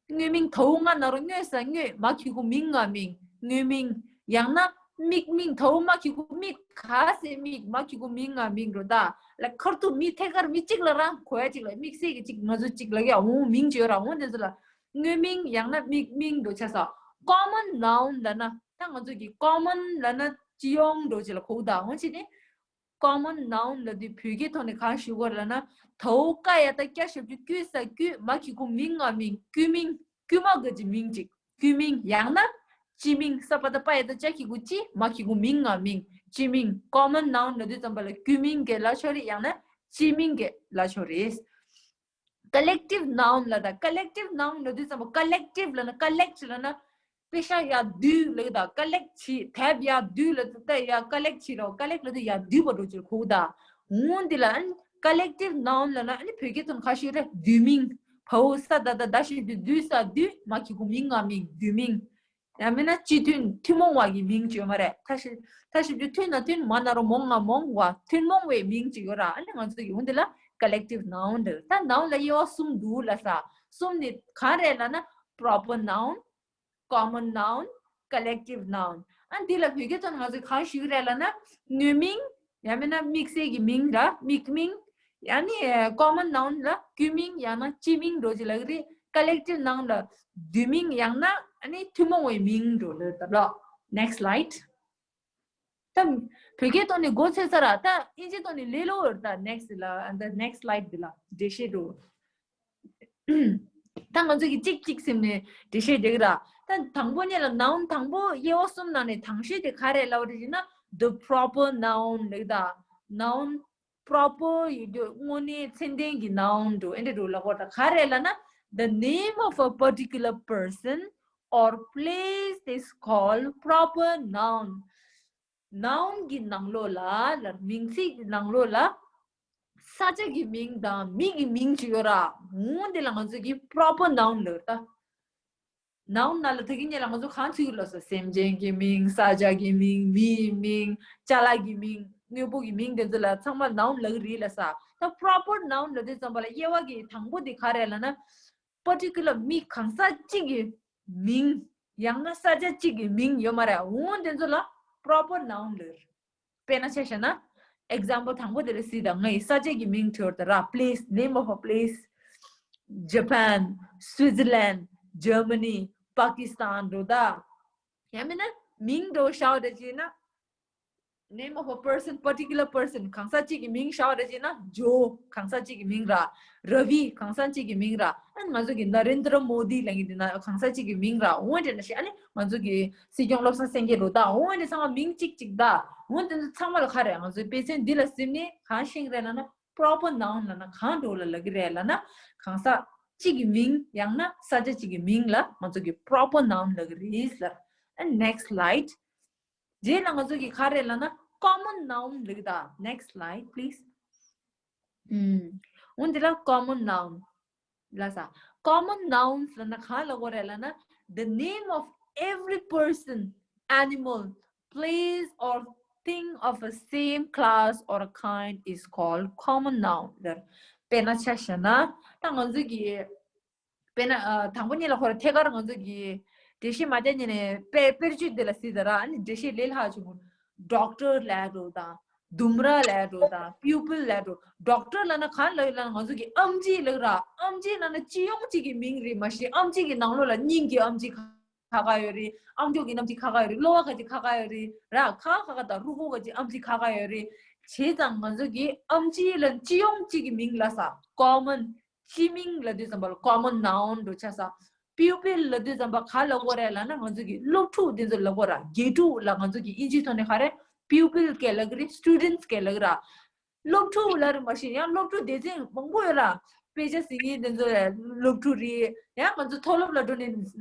དངོས་མིང་དོ་ང་ན་རོ་དངོས་ས་དངོས་མ་གི་གུ་མིང་ང་མིང་དངོས་མིང་། ཡང་ན་མིག་མིང་དོ་མ་གི་གུ་མིག་ག་སེ་མིག་མ་གི་གུ་མིང་ང་མིང་རོ་ད། ལ་ཁར་ཐུག་མི་ཐད་ཀར་མི་གཅིག་ལ་རང་གོ་ཡ་གཅིག་ལ་དམིགས་བསལ་གྱི་གཅིག་ང་ཚོ་གཅིག་ལ་ཡ་འོང་མིང་བརྗོད་ར་འོང་དེ་ཚོ་ལ་དངོས་མིང་ཡང་ན་མིག་མིང་དོ་ཆ་ས། Common noun ལབ་ན་ད་ང་ཚོ་གི་common ལབ་ན་སྤྱི་ཡོངས་འགྲོ་ཅི་ལ་གོ་ད་འོང་ཅི་ནི། Common noun ལབ་དུས་བོད་སྐད་ཐོག་ནས་གང་ཞུ་དགོས་ལབ་ན། དའོ་ཀ་ཡ་ད་སྐྱ་ཞབས་ཀྱུ་ཀྱུ་ས་ཀྱུ་མ་གི་གུ་མིང་ང་མིང་། ཀྱུ་མིང་། ཀྱུ་མ་གི་ཅི་མིང་ཅིག་ཀྱུ་མིང་། ཡང་ན་སྤྱི་མིང་། ས་པ་ད་པ་ཡ་ད་ཅ་གི་གུ་སྤྱི་མ་གི་གུ་མིང་ང་མིང་། སྤྱི་མིང་། Common noun ལབ་དུས་ཙམ་པ་ལ་ཀྱུ་མིང་གི་ལ་ཆོ་རེད། ཡང་ན་སྤྱི་མིང་གི་ལ་ཆོ་རེད། Collective noun ལབ་ད། Collective noun ལབ་དུས་ཙམ་པ་collective ལབ་ན་collect ལབ་ན། པེ་ཤ་ཡ་བསྡུས་ལབ་ད། collect བྱེད་དེབ་ཡ་བསྡུས་ལབ་ད་ཡ་collect བྱེད་རོ། collect ལབ་དུས་ཡ་བསྡུས་པ་འགྲོ་ཅིག་གོ་ད། འོང་འདི་ལ་ཨན་collective noun ལབ་ན་ཨ་ནི་བོད་སྐད་དུ་ཁ་ཤས་རེ་བསྡུས་མིང་། བའོ་ས་ད་ད་ད་ཞིག་བསྡུས་བསྡུས་ས་བསྡུས་མ་གི་གུ་མིང་ང་མིང་བསྡུས་མིང་། ཡང་མིན་ན་སྤྱི་མཐུན་ཐུན་མོང་བ་གི་མིང་བརྗོད་མ་རེད། ད་ཞིག་ད་ཞིག་བསྡུས་ཐུན་ན་ཐུན་མ་ན་རོ་མོང་ང་མོང་བ་ཐུན་མོང་བའི་མིང་ཅིག་ཡོད་ར། ཨ་ནི་ང་ཚོ་ཡོང་འདི་ལ་collective noun འདི་ད་noun ལ་དབྱེ་བ་གསུམ་འདུག་ལ་ས། གསུམ་ནི་གང་རེད་ལབ་ན་proper noun། Common noun, collective noun. ཨ་འདི་ལ་བོད་སྐད་ཐོག་ནས་ང་ཚོས་གང་ཞུ་གི་རེད་ལབ་ན། དངོས་མིང་། ཡང་མིན་ན་དམིགས་བསལ་གྱི་མིང་ར་མིག་མིང་། ཡང་ནི་common noun ལ་ཀྱུ་མིང་ཡང་ན་སྤྱི་མིང་འགྲོ་ཅི་ལ་གི་རེད། Collective noun ལ་བསྡུས་མིང་ཡང་ན་ཨ་ནི་ཐུན་མོང་བའི་མིང་འགྲོ་ལ་ད་ལོ། Next slide. ད་བོད་སྐད་ཐོག་ནས་མགོ་ཚོས་ཚར་ར། ད་ཨིན་ཇི་ཐོག་ནས་ལེ་ལོ་ཡོད་ད། next ལ་and the next slide འདི་ལ་འགྲེལ་བཤད་འགྲོ། ད་ང་ཚོ་གི་གཅིག་གཅིག་ཟིན་ནས་འགྲེལ་བཤད་རྒྱག་གི་ར། ད་དང་པོ་ཉིད་ལ་noun དང་པོ་དབྱེ་བ་གསུམ་ནང་ནས་དང་ཤོས་དེ་ག་རེ་ལབ་རེད་ཅེ་ན། the proper noun ལབ་ད། noun proper ཡོད་དུས་དངོས་གནས་ཚད་ལྡན་གྱི་noun འགྲོ་ཨེ་འདྲ་འགྲོ་ལབ་པ་ད་ག་རེ་ལབ་ན། the name of a particular person or place is called proper noun. noun གི་ནང་ལོགས་ལ་ལ་མིང་ཚིག་གི་ནང་ལོགས་ལ་ས་ཆ་གི་མིང་དང་མི་གི་མིང་ཅིག་ཡོད་ར། འོ་འདི་ལ་ང་ཚོ་གི་proper noun ལབ་ད། noun ནང་ལ་ད་གིན་ཉེ་ལ་ང་ཚོ་གང་ཚུད་ཀྱི་ལོ་ས། སེམས་ཅན་གྱི་མིང་། ས་ཆ་གི་མིང་། མི་ཡི་མིང་། ཅ་ལག་གི་མིང་། དངོས་པོ་གི་མིང་དེ་ཚོ་ལ་ཚང་མ་noun ལབ་ཀྱི་རེད་ལ་ས། ད་proper noun ལབ་དུས་ཙམ་པ་ལ་དབྱེ་བ་གི་དང་པོ་དེ་ག་རེ་ལབ་ན། particular མི་གང་ཟག་གཅིག་གི་མིང་། ཡང་ན་ས་ཆ་གཅིག་གི་མིང་ཡོད་མ་རེད། འོ་དེ་ཚོ་ལ་proper noun ལབ། དཔེར་ན་ཆ་བཞག་ན། example དང་པོ་དེ་ལ་གཟིགས་དང་། ངས་ས་ཆ་གི་མིང་བྲིས་ཡོད་ད་ར། Place, name of a place, Japan, Switzerland, Germany, Pakistan འགྲོ་ད། ཡང་མིན་ན་མིང་འགྲོ་བཞག་པ་འདྲ་བྱས་ན། Name of a person, particular person གང་ཟག་གཅིག་གི་མིང་བཞག་པ་འདྲ་བྱས་ན། ཇོ་གང་ཟག་གཅིག་གི་མིང་ར། ར་བི་གང་ཟག་གཅིག་གི་མིང་ར། ཨ་ནི་ང་ཚོ་གི་ན་རེན་དྲ་མོ་དི་ལབ་མཁན་དེ་ན་གང་ཟག་གཅིག་གི་མིང་ར། འོ་འདྲ་ན་ཤི། ཨ་ནི་ང་ཚོ་གི་སྲིད་སྐྱོང་བློ་བཟང་སེང་གེ་འགྲོ་ད། འོ་འདྲ་ཚང་མ་མིང་གཅིག་གཅིག་ད། འོ་འདི་ཚོ་ཚང་མ་ལ་ག་རེ། ང་ཚོའི་དཔེ་མཚོན་འདི་ལ་གཟིགས་ནས་གང་ཤེས་རེད་ལབ་ན། proper noun ལབ་ན་གང་འགྲོ་ལ་ལབ་ཀྱི་རེད་ལབ་ན། གང་ཟག་གཅིག་གི་མིང་ཡང་ན་ས་ཆ་གཅིག་གི་མིང་ལ་ང་ཚོ་གི་proper noun ལབ་ཀྱི་རེད་ལབ། And next slide. རྗེས་ལ་ང་ཚོ་གི་ག་རེ་ལབ་ན་common noun ལབ་ཀྱི་ད། Next slide, please. ཨུམ། འོ་འདི་ལ་common noun ལབ་ས། Common nouns ལབ་ན་ག་ལབ་དགོས་རེད་ལབ་ན། The name of every person, animal, place or thing of a same class or a kind is called common noun. དཔེར་ན་ཆ་བཞག་ན། ད་ང་ཚོ་གི་དཔེར་ན་ཨ་དང་པོ་ཉིད་ལ་ཁོ་ར་ཐད་ཀར་ང་ཚོ་གི་འགྲེལ་བཤད་མ་བརྒྱབ་ཉིན་ནས་དཔེ་དཔེར་བརྗོད་དེ་ལ་གཟིགས་ད་ར། ཨ་ནི་འགྲེལ་བཤད་ལས་སླ་ཆུང་གུ། doctor ལབ་འགྲོ་དང་། ལྡུམ་ར་ལབ་འགྲོ་དང་། pupil ལབ་འགྲོ། doctor ལབ་ན་གང་ལབ་ཡོད་ལབ་ན། ང་ཚོ་གི་ཨེམ་ཆི་ལབ་ར། ཨེམ་ཆི་ལབ་ན་སྤྱི་ཡོངས་གཅིག་གི་མིང་རེད། མ་གཞི་ཨེམ་ཆི་གི་ནང་ལོགས་ལ་སྙིང་གི་ཨེམ་ཆི་ཁ་ཁ་ཡོད་རེད། ཨམ་ཅོག་གི་ཨེམ་ཆི་ཁ་ཁ་ཡོད་རེད། གློ་བ་ག་ཅིག་ཁ་ཁ་ཡོད་རེད། ར་ཁ་ཁ་ཁ་དང་རུས་ཁོག་ག་ཅིག་ཨེམ་ཆི་ཁ་ཁ་ཡོད་རེད། བྱས་ཙང་ང་ཚོ་གི་ཨེམ་ཆི་ལ་སྤྱི་ཡོངས་གཅིག་གི་མིང་ལབ་ས། common སྤྱི་མིང་ལབ་དུས་ཙམ་པ་ལ་common noun འགྲོ་ཆགས་ས། pupil ལབ་དུས་ཙམ་པ་ག་ལབ་དགོས་རེད་ལབ་ན། ང་ཚོ་གི་སློབ་ཕྲུག་དེ་ཚོ་ལབ་དགོས་ར། དགེ་ཕྲུག་ལ་ང་ཚོ་གི་དབྱིན་ཇིའི་ཐོག་ནས་ག་རེ། pupil སྐད་ལབ་ཀྱི་རེད། students སྐད་ལབ་ཀྱི་ར། སློབ་ཕྲུག་ལབ་རེད། མ་གཞི་ཡང་སློབ་ཕྲུག་སྡེ་ཚན་མང་པོ་ཡོད་ར། དཔེ་ཆ་གཟིགས་མཁན་དེ་ཚོ་ཡང་སློབ་ཕྲུག་རེད། ཡང་ང་ཚོ་མཐོ་སློབ་ལ་འགྲོ་ནས་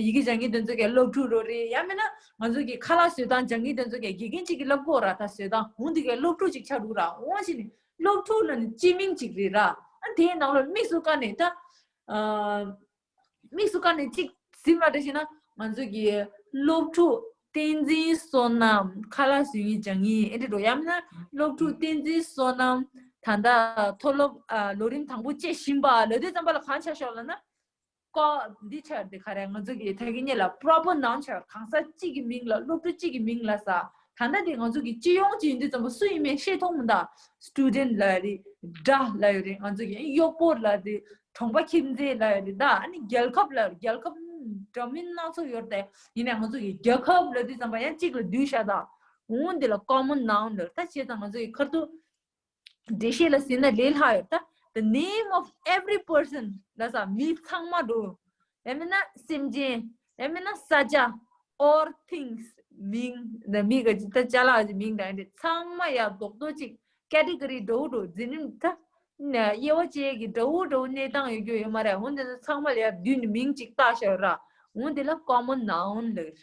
ཡི་གེ་སྦྱང་མཁན་དེ་ཚོ་གས་སློབ་ཕྲུག་རོ་རེད། ཡང་མིན་ན་ང་ཚོ་གི་ཁ་ལག་བཟོ་སྟངས་སྦྱང་མཁན་དེ་ཚོ་གས་དགེ་རྒན་གཅིག་གིས་བསླབ་དགོས་ར། ད་བཟོ་སྟངས་འོང་དེ་གས་སློབ་ཕྲུག་ཅིག་ཆགས་འདུག་ར། འོང་ཕྱིན་ནས་སློབ་ཕྲུག་ལ་ནི་སྤྱི་མིང་ཅིག་རེད་ར། ཨ་དེའི་ནང་ལ་དམིགས་སུ་བཀར་ནས་ད། དམིགས་སུ་བཀར་ནས་གཅིག་ཟིན་པ་འདྲ་ཞིག་ན། ང་ཚོ་གི་སློབ་ཕྲུག་བསྟན་འཛིན་བསོད་ནམས་ཁ་ལག་བཟོ་མཁན་སྦྱང་མཁན་ཨེ་འདྲ་འགྲོ། ཡང་མིན་ན་སློབ་ཕྲུག་བསྟན་འཛིན་བསོད་ནམས་ད་ལྟ་མཐོ་སློབ་ཨ་ལོ་རིམ་དང་པོ་བཅད་བཞིན་པ་ལབ་དུས་ཙམ་པ་ལ་གང་ཆགས་ཤག་ལབ་ན། ཀོ་འདི་ཆགས་དེ་ག་རེ། ང་ཚོ་གི་ད་གིན་ཉིད་ལ་proper noun ཆགས། གང་ཟག་གཅིག་གི་མིང་ལ། སློབ་ཕྲུག་གཅིག་གི་མིང་ལབ་ས། ད་ལྟ་དེ་ང་ཚོ་གི་སྤྱི་ཡོངས་ཀྱི་ཡིན་དུས་ཙམ་པ་སུ་ཡིན་མིན་ཤེས་མཐོང་མི་འདུག student ལབ་ཡོད་རེད། དགྲ་ལབ་ཡོད་རེད། ང་ཚོ་གི་གཡོག་པོ་ལབ་དེ། གྲོང་པ་ཁྱིམ་མཚེས་ལབ་ཡོད་རེད་ད། ཨ་ནི་རྒྱལ་ཁབ་ལབ། རྒྱལ་ཁབ་འདྲ་མིན་སྣ་ཚོགས་ཡོད་རེད་དེ། ཡིན་ནའི་ང་ཚོ་གི་རྒྱལ་ཁབ་ལབ་དུས་ཙམ་པ་ཡང་གཅིག་ལ་བསྡུས་བཞག་ད། འོ་འདི་ལ་common noun ལབ། ད་བྱས་ཙང་ང་ཚོ་གི་ཁར་དུ་འགྲེལ་བཤད་ལ་ཟིན་ན་ལས་སླ་ཡོད་ད། The name of every person ལབ་ས། མི་ཚང་མ་འགྲོ། ཡང་མིན་ན་སེམས་ཅན། ཡང་མིན་ན་ས་ཆ། or things མིང་། ད་མི་ག་ཅིག་ད་ཅ་ལག་གི་མིང་དང་འདི་ཚང་མ་ཡ་རྡོག་རྡོག་ཅིག་category འདྲ་བོ་འདྲ་བོ་འཛིན་རིམ་ད། དབྱེ་བ་ཕྱེ་གི་འདྲ་བོ་འདྲ་བོ་གནས་སྟངས་ཡོད་རྒྱུ་ཡོད་མ་རེད། འོ་འདི་ཚོ་ཚང་མ་ལ་ཡ་བསྡུས་ནས་མིང་ཅིག་བཏགས་བཞག་ཡོད་ར། འོ་འདི་ལ་common noun ལབ།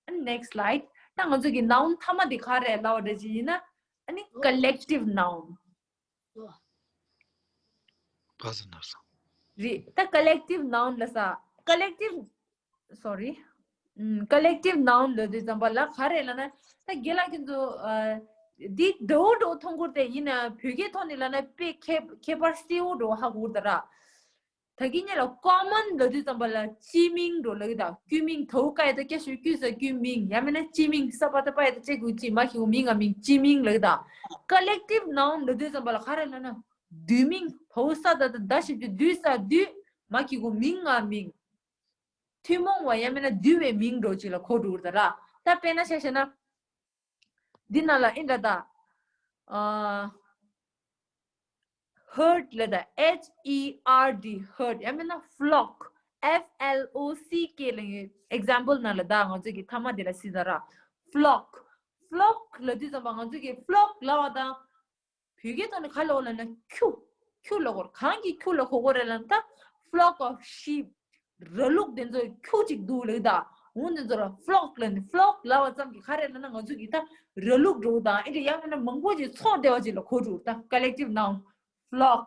And next slide. ད་ང་ཚོ་གི་noun མཐའ་མ་འདི་ག་རེ་ལབ་པ་འདྲ་ཅིག་ཡིན་ན། ཨ་ནི་collective noun. པ་ས་ན་ས། རེད། ད་collective noun ལབ་ས། collective, sorry. ཨམ། collective noun ལབ་དུས་ཙམ་པ་ལ་ག་རེ་ལབ་ན། ད་རྒན་ལགས་ཁྱེད་ཚོ་ཨ་འདི་འདྲ་བོ་འདྲ་བོ་མཐོང་གི་རེད་དེ། ཡིན་ན་བོད་སྐད་ཐོག་ནས་ལབ་ན་དཔེ་ཁྱད་ཁྱད་པར་གསལ་བོ་འདྲ་བོ་ཧ་གོ་གི་རེད་ད་ར། ད་གིན་ཉིད་ལ་common ལབ་དུས་ཙམ་པ་ལ་སྤྱི་མིང་འདྲ་བོ་ལབ་ཀྱི་ད། སྐྱེ་མིང་ད་ཀ་ཡ་ད་ཀྱ་ཞབས་ཀྱུ་ས་སྐྱེ་མིང་། ཡང་མིན་ན་སྤྱི་མིང་ས་པ་ད་པ་ཡ་ད་ཅ་གི་གུ་སྤྱི། མ་གི་གུ་མི་ང་མིང་། སྤྱི་མིང་ལབ་ཀྱི་ད། collective noun ལབ་དུས་ཙམ་པ་ལ་ག་རེ་ལབ་ན། བསྡུས་མིང་ད་ས་ད་ད་ད་ཞབས་ཀྱུ་བསྡུས་ས་བསྡུས། མ་གི་གུ་མི་ང་མིང་། ཐུན་མོང་བ་ཡང་མིན་ན་བསྡུས་པའི་མིང་འདྲ་བོ་ཅིག་ལ་གོ་འགྲོ་གི་རེད་ད་ར། ད་དཔེར་ན་ཆ་བཞག་ན། འདི་ནང་ལ་ཨིན་དྲ་ད། ཨ། herd ལབ་ད། H E R D, herd. ཡང་མིན་ན་flock, F L O C K ལབ་ཡོད། example ནང་ལ་ད་ང་ཚོ་གི་མཐའ་མ་དེ་ལ་གཟིགས་ད་ར། flock. flock ལབ་དུས་ཙམ་པ་ང་ཚོ་གི་flock ལབ་པ་དང་། བོད་སྐད་ཐོག་ནས་ག་ལབ་དགོས་ལབ་ན་ཁྱུ། ཁྱུ་ལབ་དགོས་རེད། གང་གི་ཁྱུ་ལ་གོ་དགོས་རེད་ལབ་ན། ད་flock of sheep. ར་ལུག་དེ་ཚོ་ཁྱུ་གཅིག་འདུག་ལབ་ད། འོ་དེ་ཚོ་ལ་flock ལབ་ནས། flock ལབ་པ་ཙམ་གྱིས་ག་རེ་ལབ་ན། ང་ཚོ་གི་ད་ར་ལུག་འདྲ་བོ་དང་། ཨེ་འདྲ་ཡང་མིན་ན་མང་པོ་ཅིག་ཚོགས་བསྡད་པ་ཅིག་ལ་གོ་འགྲོ་གི་རེད་ད། collective noun. flock.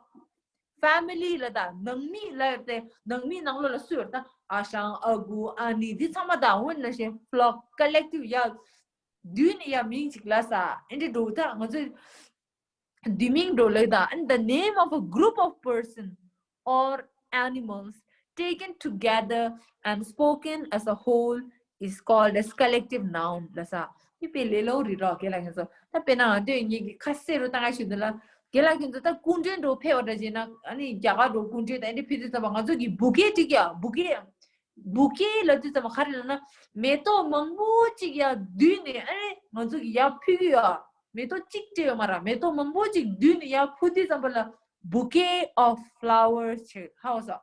family ལབ་ད། ནང་མི་ལབ་ཡོད་དེ། ནང་མི་ནང་ལོགས་ལ་སུ་ཡོད་རེད་ད། ཨ་ཞང་ཨ་ཁུ་ཨ་ནེ་འདི་ཚང་མ་ད། འོ་ནང་བཞིན་flock, collective ཡ་བསྡུས་ནས་ཡ་མིང་གཅིག་ལབ་ས། ཨེ་འདྲ་འདྲ་བོ་ད་ང་ཚོ་བསྡུས་མིང་འདྲ་བོ་ལབ་ད། and the name of a group of person or animals taken together and spoken as a whole is called as collective noun ལབ་ས། ཨི་པེ་ལེ་ལོ་རི་རོ་རྒན་ལགས་ཁྱེད་ཚོ། ད་དཔེར་ན་ང་ཚོས་ངེད་ཀྱི་ཁ་གསལ་རུ་ཏང་ཡ་ཞུ་འདི་ལ། རྒན་ལགས་ཁྱེད་ཚོ་ད་སྐུ་མགྲོན་འགྲོ་ཕེབས་པ་འདྲ་བྱས་ན། ཨ་ནི་རྒྱ་གར་འགྲོ་སྐུ་མགྲོན་དང་འདི་ཕེབས་དུས་ཙམ་པ་ང་ཚོ་གི་བུ་ཀེ་འགྲིག་ཡ་བུ་ཀེ། བུ་ཀེ་ལབ་དུས་ཙམ་པ་ག་རེ་ལབ་ན། མེ་ཏོག་མང་པོ་ཅིག་ཡར་བསྡུས་ནས་ཨ་ནི་ང་ཚོ་གི་ཡར་ཕུལ་གི་ཡོད། མེ་ཏོག་གཅིག་སྤྲད་ཡོད་མ་རེད། མེ་ཏོག་མང་པོ་ཅིག་བསྡུས་ནས་ཡར་ཕུལ་དུས་ཙམ་པ་ལ་bouquet of flowers ཆེ་ཧ་བ་ས།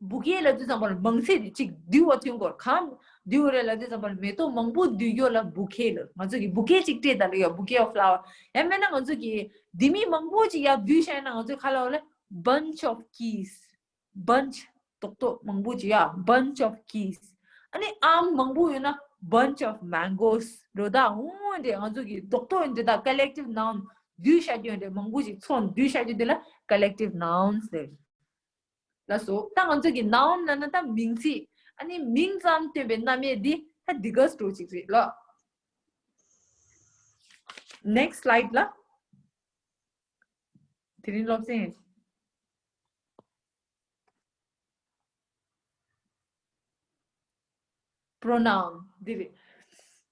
བུ་ཀེ་ལབ་དུས་ཙམ་པ་ལ་མང་ཚིག་དེ་གཅིག་བསྡུས་པ་ཐོན་དགོས། གང་བསྡུས་པ་རེད་ལབ་དུས་ཙམ་པ་ལ་མེ་ཏོག་མང་པོ་བསྡུས་ཡོད་ལ་བུ་ཀེ་ལབ། ང་ཚོ་གི་བུ་ཀེ་གཅིག་སྤྲད་ད་ལ་ཡོད། bouquet of flower། ཡང་མིན་ན་ང་ཚོ་གི་ལྡེ་མིག་མང་པོ་ཅིག་ཡར་བསྡུས་བཞག་ན་ང་ཚོས་ག་ལབ་ལ། bunch of keys། bunch། རྡོག་རྡོག་མང་པོ་ཅིག་ཡ། bunch of keys། ཨ་ནི་ཨམ་མང་པོ་ཡོད་ན་bunch of mangoes། རོ་ད་འོ་འདྲ་ང་ཚོ་གི་རྡོག་རྡོག་འདྲ་ད་collective noun། བསྡུས་བཞག་རྒྱུ་འདྲ་མང་པོ་ཅིག་ཚོགས་བསྡུས་བཞག་རྒྱུ་འདི་ལ་collective nouns ཟེར། ལགས་སོ། ད་ང་ཚོ་གི་noun ལབ་ན་ད་མིང་ཚིག་ཨ་ནི་མིང་ཙམ་སྟོན་པའི་རྣམ་དབྱེ་འདི་ད་འདི་ག་འདྲ་ཅིག་རེད་ལ། next slide ལ། དེ་རིང་སློབ་ཚན། pronoun འདི་རེད།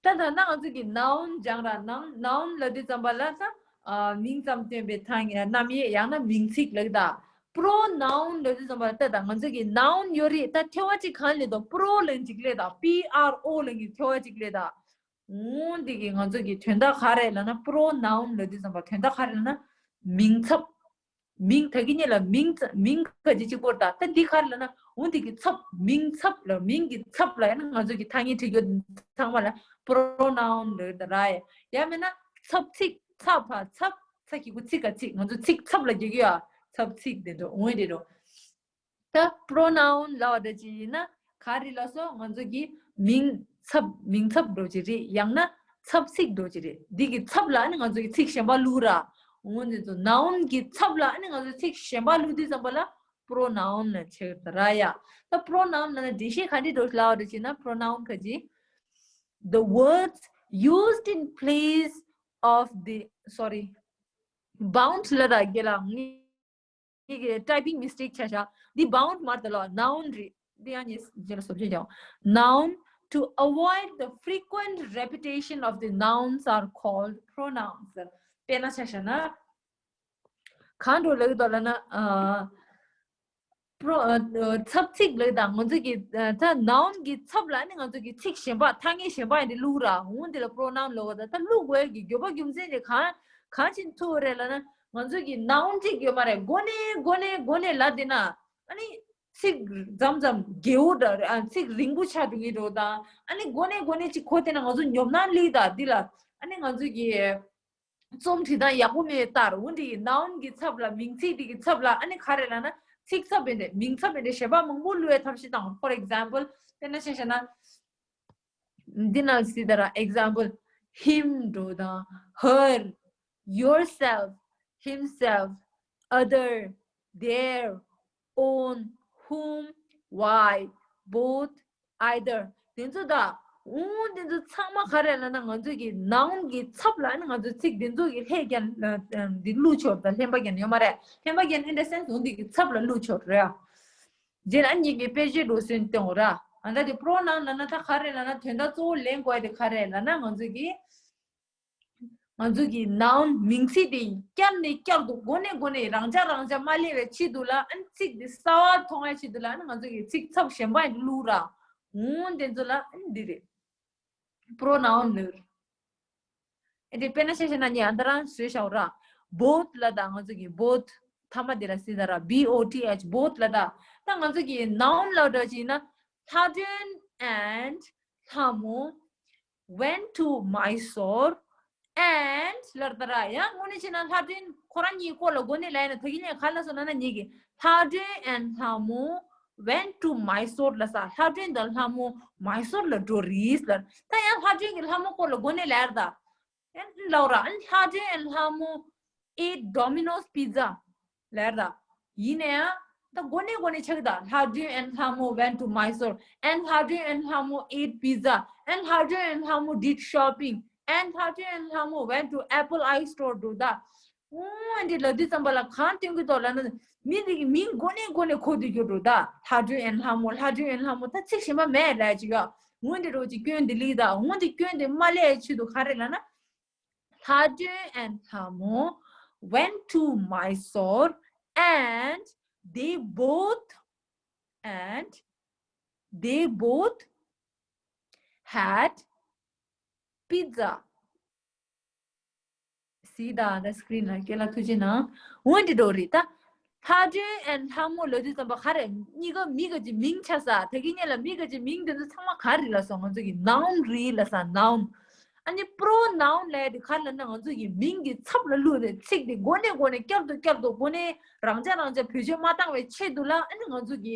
ད་ད་ན་ང་ཚོ་གི་noun སྦྱང་ར་ནང་noun ལབ་དུས་ཙམ་པ་ལ་ད་ཨ་མིང་ཙམ་སྟོན་པའི་ཐ་སྙད་རྣམ་དབྱེ་ཡང་ན་མིང་ཚིག་ལབ་ད། pronoun ལབ་དུས་ཙམ་པ་ལ་ད་ད་ང་ཚོ་གི་noun ཡོད་རེད། ད་ཐེ་བ་གཅིག་གང་ལས་དང་pro ལབ་གཅིག་ལས་ད། P R O ལབ་གི་ཐེ་བ་གཅིག་ལས་ད། འོ་འདི་གི་ང་ཚོ་གི་དོན་དག་ག་རེ་ལབ་ན་pronoun ལབ་དུས་ཙམ་པ་དོན་དག་ག་རེ་ལབ་ན་མིང་ཚབ། མིང་ད་གི་ཉིད་ལ་མིང་ཙ་མིང་ག་ཅི་གཅིག་པོར་ད་ད་འདི་ག་རེ་ལབ་ན་འོ་འདི་གི་ཚབ། མིང་ཚབ་ལ་མིང་གི་ཚབ་ལ་ཡང་ན་ང་ཚོ་གི་ཐ་སྙད་བྲི་རྒྱུ་ཚང་མ་ལ་pronoun ལབ་ད་ར་ཡ། ཡང་མིན་ན་ཚབ་ཚིག་ཚ་བ་ཚབ་ཚ་གི་གུ་ཚིག་ག་ཚིག་ང་ཚོ་ཚིག་ཚབ་ལ་རྒྱག་གི་ཡ། ཚབ་ཚིག་དེ་འདྲ་འོ་འདི་འདྲ། ད་pronoun ལབ་པ་འདྲ་ཅིག་ཡིན་ན་ག་རེ་ལབ་སོང་། ང་ཚོ་གི་མིང་ཚབ་མིང་ཚབ་འདྲ་ཅིག་རེད། ཡང་ན་ཚབ་ཚིག་འདྲ་ཅིག་རེད། འདི་གི་ཚབ་ལ་ཨ་ནི་ང་ཚོ་གི་ཚིག་གཞན་པ་བླུགས་ར། འོ་འདི་ཚོ་noun གི་ཚབ་ལ་ཨ་ནི་ང་ཚོ་ཚིག་གཞན་པ་བླུགས་དུས་ཙམ་པ་ལ་pronoun ལ་ཆགས་ད་ར་ཡ། ད་pronoun ལབ་ན་འགྲེལ་བཤད་ག་འདྲ་འདྲ་ལབ་པ་འདྲ་ཅིག་ན་pronoun ག་ཅི། the words used in place of the, sorry, bound ལབ་ར་རྒན་ལགས། ངེད་ཀྱི་typing mistake ཆགས་ཤག་འདི་bound མ་རེད་ལ་noun རེད། འདི་ཡང་ཉེས་ཉེས་ལ་བཟོ་བྱེད་ཀྱང་noun to avoid the frequent repetition of the nouns are called pronouns. དཔེར་ན་ཆ་བཞག་ན། གང་འགྲོ་ལབ་ཀྱི་འདུག་ལབ་ན། pro ཚབ་ཚིག་ལབ་དང་ང་ཚོ་གི་ད་noun གི་ཚབ་ལ་ནི་ང་ཚོ་གི་ཚིག་གཞན་པ་ཐ་སྙད་གཞན་པ་ཡིན་དེ་བླུགས་ར། འོ་འདི་ལ་pronoun ལབ་དང་ད་བླུགས་དགོས་ཀྱི་དགོས་པ་རྒྱུ་མཚན་དེ་གང་གང་ཕྱིན་ཐུག་རེད་ལབ་ན། ང་ཚོ་གི་noun གཅིག་ཡོད་མ་རེད། མགོ་ནས་མགོ་ནས་མགོ་ནས་ལབ་དེ་ན་ཨ་ནི་ཚིག་མཚམས་མཚམས་རྒྱལ་པོ་འདྲ་རེད། ཨ་ཚིག་རིང་པོ་ཆགས་འགྲོ་གི་འགྲོ་དང་ཨ་ནི་མགོ་ནས་མགོ་ནས་གཅིག་གོ་དེ་ན་ང་ཚོ་ཉོབ་སྣང་སླེབས་དང་འདི་ལ་ཨ་ནི་ང་ཚོ་གི་རྩོམ་བྲིས་སྟངས་ཡག་པོ་མེད་ལྟར། འོ་འདི་ཡི་noun གི་ཚབ་ལ་མིང་ཚིག་འདི་གི་ཚབ་ལ་ཨ་ནི་ག་རེ་ལབ་ན་ཚིག་ཚབ་ཡིན་ཏེ་མིང་ཚབ་ཡིན་ཏེ་གཞན་པ་མང་པོ་བླུག་ཡའི་ཐབས་ཤེས་དང་། for example དཔེར་ན་ཆ་བཞག་ན། འདི་ན་སྲིད་ད་ར་example him འགྲོ་དང་her, yourself, himself, other, their, own, whom, why, both, either དེ་ཚོ་ད། འོ་དེ་ཚོ་ཚང་མ་ག་རེ་ལབ་ན་ང་ཚོ་གི་noun གི་ཚབ་ལ་ནི་ང་ཚོ་ཚིག་དེ་ཚོ་གི་ལྷད་རྒྱག་འདི་བླུགས་ཆོག་ད་ལྷན་པ་རྒྱག་ཡོད་མ་རེད། ལྷན་པ་རྒྱག་in the sense འོ་འདི་གི་ཚབ་ལ་བླུགས་ཆོག་རེད། རྗེས་ལ་ངེད་ཀྱི་དཔེ་ཆའི་འགྲོ་སོན་སྟོན་འོ་ར། ཨ་ད་དེ་pronoun ལབ་ན་ད་ག་རེ་ལབ་ན་དོན་དག་གཙོ་བོ་ལེན་དགོས་དེ་ག་རེ་ལབ་ན་ང་ཚོ་གི་ང་ཚོ་གི་noun མིང་ཚིག་དེ་བསྐྱར་ནས་བསྐྱར་དུ་མགོ་ནས་མགོ་ནས་རང་འཇགས་རང་འཇགས་མ་སླེབས་པའི་ཆེད་དུ་ལ་ཨ་ནི་ཚིག་དེ་གསར་པ་མཐོང་བའི་ཆེད་དུ་ལ་ཨ་ནི་ང་ཚོ་གི་ཚིག་ཚབ་གཞན་པ་ཡིན་བླུགས་ར། འོ་དེ་ཚོ་ལ་ཨ་ནི་འདི་རེད། pronoun ལབ། ཨེ་དེ་དཔེར་ན་ཆ་བཞག་ན་ངས་ཨ་ད་རང་བཟོས་བཞག་ར། both ལབ་ད་ང་ཚོ་གི་both ཐ་མ་དེ་ལ་སྲིད་ད་ར་B O T H both ལབ་ད། ད་ང་ཚོ་གི་noun ལབ་འདྲ་ཅིག་ན་ལྷ་སྒྲོན་and ལྷ་མོ went to Mysore and ལབ་ད་ར། ཡང་དངོས་གནས་བྱས་ན་ལྷ་སྒྲོན་ཁོ་རང་གཉིས་སྐོར་ལ་མགོ་ནས་ལབ་ཡིན་ན་ད་གིན་ངས་ག་ལབ་སོང་ན་ན་ངེད་ཀྱི་ལྷ་སྒྲོན་and ལྷ་མོ went to Mysore ལབ་ས། ལྷ་སྒྲོན་དང་ལྷ་མོ་མའི་སོར་ལ་འགྲོ་རེད་ལབ། ད་ཡང་ལྷ་སྒྲོན་གྱི་ལྷ་མོ་སྐོར་ལ་མགོ་ནས་ལབ་ཡ་རེད་ད། ཨེ་ལབ་ར། ཨ་ལྷ་སྒྲོན་and ལྷ་མོ ate Domino's pizza ལབ་ཡ་རེད་ད། ཡིན་ན་ཡང་ད་མགོ་ནས་མགོ་ནས་ཆགས་ཀྱི་ད། ལྷ་སྒྲོན་and ལྷ་མོ went to Mysore and ལྷ་སྒྲོན་and ལྷ་མོ ate pizza and ལྷ་སྒྲོན་and ལྷ་མོ་did shopping and ལྷ་སྒྲོན་and ལྷ་མོ went to Apple iStore འགྲོ་ད། འོ་འདི་ལབ་དུས་ཙམ་པ་ལ་གང་སྟོན་གྱི་འདུག་ལབ་ན། མི་འདི་གི་མིང་མགོ་ནས་མགོ་ནས་གོ་སྡོད་རྒྱུ་འགྲོ་ད། ལྷ་སྒྲོན་and ལྷ་མོ། ལྷ་སྒྲོན་and ལྷ་མོ། ད་ཚིག་གཞན་པ་མེད་ལབ་ཅིག་ཡོད། འོན་ཏེ་རོ་ཅིག་སྐྱོན་དེ་ལི་ད། འོན་ཏེ་སྐྱོན་དེ་མ་ལས་ཆེད་དུ་ག་རེ་ལབ་ན། Hajun and Hlamo went to Mysore and they both and they both had pizza. See the screen ལ་སྐད་ལ་ཐུགས་རྗེ་གནང་། འོན་ཏེ་འགྲོ་རེད་ད། Hajun and Hlamo ལབ་དུས་ཙམ་པ་ག་རེ། གཉིས་ཀ་མི་ག་ཅིག་མིང་ཆགས་ས། ད་གིན་ཉེ་ལ་མི་ག་ཅིག་མིང་དེ་ཚོ་ཚང་མ་ག་རེ་ལབ་སོང་། ང་ཚོ་གི་noun རེད་ལབ་ས། noun། ཨ་ནི་pronoun ལབ་དེ་ག་རེ་ལབ་ན། ང་ཚོ་གི་མིང་གི་ཚབ་ལ་བླུགས་ནས་ཚིག་དེ་འགོ་ནས་འགོ་ནས་བསྐྱར་དུ་བསྐྱར་དུ་འགོ་ནས་རང་འཇགས་རང་འཇགས་བེད་སྤྱོད་མ་བཏང་བའི་ཆེད་དུ་ལ། ཨ་ནི་ང་ཚོ་གི་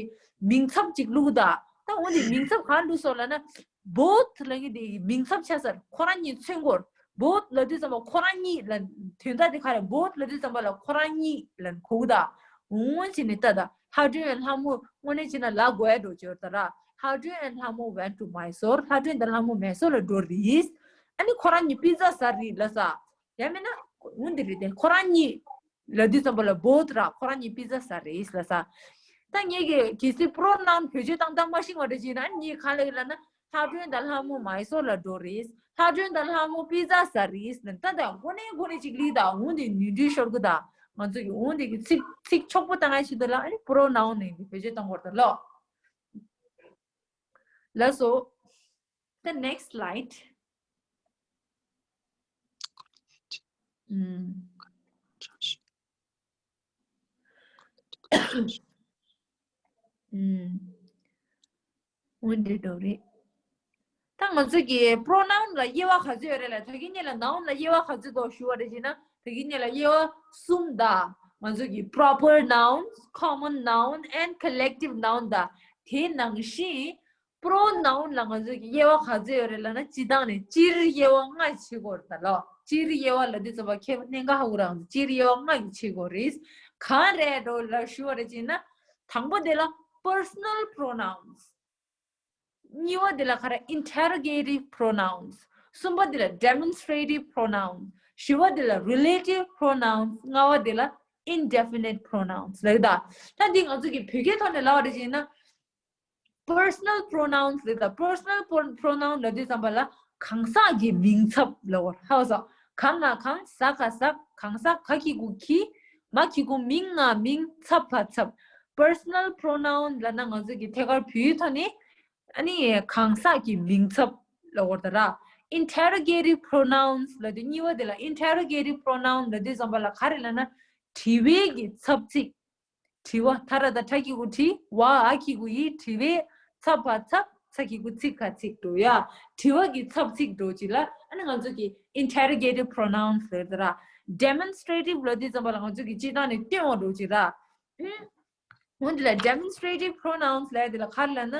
མིང་ཚབ་ཅིག་བླུགས་ད། ད་འོན་ཏེ་མིང་ཚབ་ག་རེ་བླུགས་སོང་ལབ་ན། both ལབ་མཁན་དེ་མིང་ཚབ་ཆགས་ས། ཁོ་རང་གཉིས་མཚོན་དགོས། both ལབ་དུས་ཙམ་པ་ཁོ་རང་གཉིས་ལ་དོན་དག་དེ་ག་རེ། both ལབ་དུས་ཙམ་པ་ལ་ཁོ་རང་གཉིས་ལ་གོ་གི་ད། འོན་ཏེ་ནི་ད་ད་Hajun and Hlamo དངོས་གནས་བྱས་ན་ལབ་དགོས་ཡ་འགྲོ་ཅོར་ད་ར། Hajun and Hlamo went to Mysore. Hajun དང་ལྷ་མོ་མེ་སོར་ལ་འགྲོ་རེད། ཨ་ནི་ཁོ་རང་གཉིས་པི་ཛ་ཟ་རེད་ལབ་ས། ཡང་མིན་ན་འོན་ཏེ་རེད་དེ། ཁོ་རང་གཉིས་ལབ་དུས་ཙམ་པ་ལ་both ར། ཁོ་རང་གཉིས་པི་ཛ་ཟ་རེད་ལབ་ས། ད་ངེད་ཀྱིས་གལ་སྲིད་pronoun བེད་སྤྱོད་བཏང་བཏང་མ་ཤེས་པ་འདྲ་བྱས་ན། ངས་ག་ལབ་ལབ་ན། ལྷ་སྒྲོན་དང་ལྷ་མོ་མའི་སོར་ལ་འགྲོ་རེད། ལྷ་སྒྲོན་དང་ལྷ་མོ་པི་ཛ་ཟ་རེད་ལབ། ད་ད་འགོ་ནས་འགོ་ནས་ཅིག་ལི་ད། འོན་ཏེ་ནུས་འདྲི་ཤོར་གི་ད། ང་ཚོ་གི་འོན་ཏེ་གི་ཚིག་ཚིག་ཆོག་པོ་བཏང་ཡ་ཆེད་དུ་ལ། ཨ་ནི་pronoun ནས་བེད་སྤྱོད་གཏོང་དགོས་ད་ལོ། ལགས་སོ། The next slide. ཨུམ། ཨུམ། འོན་ཏེ་འགྲོ་རེད། ད་ང་ཚོ་གི་pronoun ལ་དབྱེ་བ་ག་ཚོད་ཡོད་རེད་ལ། ད་གིན་ཉིད་ལ་noun ལ་དབྱེ་བ་ག་ཚོད་འདུག་ཞུ་བ་རེད་ཅེ་ན། ད་གིན་ཉིད་ལ་དབྱེ་བ་གསུམ་ད། ང་ཚོ་གི་proper nouns, common noun and collective noun ད། དེ་ནང་བཞིན་pronoun ལ་ང་ཚོ་གི་དབྱེ་བ་ག་ཚོད་ཡོད་རེད་ལབ་ན། སྤྱིར་བཏང་ནས་སྤྱིར་དབྱེ་བ་ལྔ་ཕྱེ་དགོས་རེད་ད་ལོ། སྤྱིར་དབྱེ་བ་ལབ་དུས་ཙམ་པ་ཁྱེད་གནད་འགག་ཧ་གོ་རང་། སྤྱིར་དབྱེ་བ་ལྔ་ཡིས་ཕྱེ་དགོས་རེད། གང་རེད་འགྲོ་ལ་ཞུ་བ་རེད་ཅེ་ན། དང་པོ་དེ་ལ་personal pronouns། གཉིས་པ་དེ་ལ་ག་རེ། interrogative pronouns། གསུམ་པ་དེ་ལ་demonstrative pronouns། བཞི་པ་དེ་ལ་relative pronouns། ལྔ་པ་དེ་ལ་indefinite pronouns ལབ་ད། ད་འདི་ང་ཚོ་གི་བོད་སྐད་ཐོག་ནས་ལབ་པ་རེད་ཅེ་ན། personal pronouns ལབ་ད། personal pro- pronoun ལབ་དུས་ཙམ་པ་ལ་གང་ཟག་གི་མིང་ཚབ་ལབ་པ་རེད། ཧ་གོ་སོང་། ག་ང་གང་། ས་ག་སག་གང་ཟག་ག་གི་གུ་གི། མ་གི་གུ་མི་ང་མིང་། ཚ་བ་ཚབ། personal pronoun ལབ་ན་ང་ཚོ་གི་ཐད་ཀར་བོད་ཡིག་ཐོག་ནས་ཨ་ནི་གང་ཟག་གི་མིང་ཚབ་ལབ་པ་རེད་ད་ར། interrogative pronouns ལབ་དུས་གཉིས་པ་དེ་ལ། interrogative pronoun ལབ་དུས་ཙམ་པ་ལ་ག་རེ་ལབ་ན། དྲི་བའི་གི་ཚབ་ཚིག། དྲི་བ། ད་ར་ད་ད་གི་གུ་དྲི། བ་འ་གི་གུ་འི། དྲི་བའི། ཚ་བ་ཚབ། ཚ་གི་གུ་ཚི་ག་ཚིག་འགྲོ་ཡ། དྲི་བ་གི་ཚབ་ཚིག་འགྲོ་ཅིག་ལ་ཨ་ནི་ང་ཚོ་གི་interrogative pronouns ལབ་ད་ར། demonstrative ལབ་དུས་ཙམ་པ་ལ་ང་ཚོ་གི་སྤྱིར་བཏང་ནས་སྟོན་པ་འགྲོ་ཅིག་ར། འོན་ཏེ་ལ་demonstrative pronouns ལབ་དེ་ལ་ག་རེ་ལབ་ན།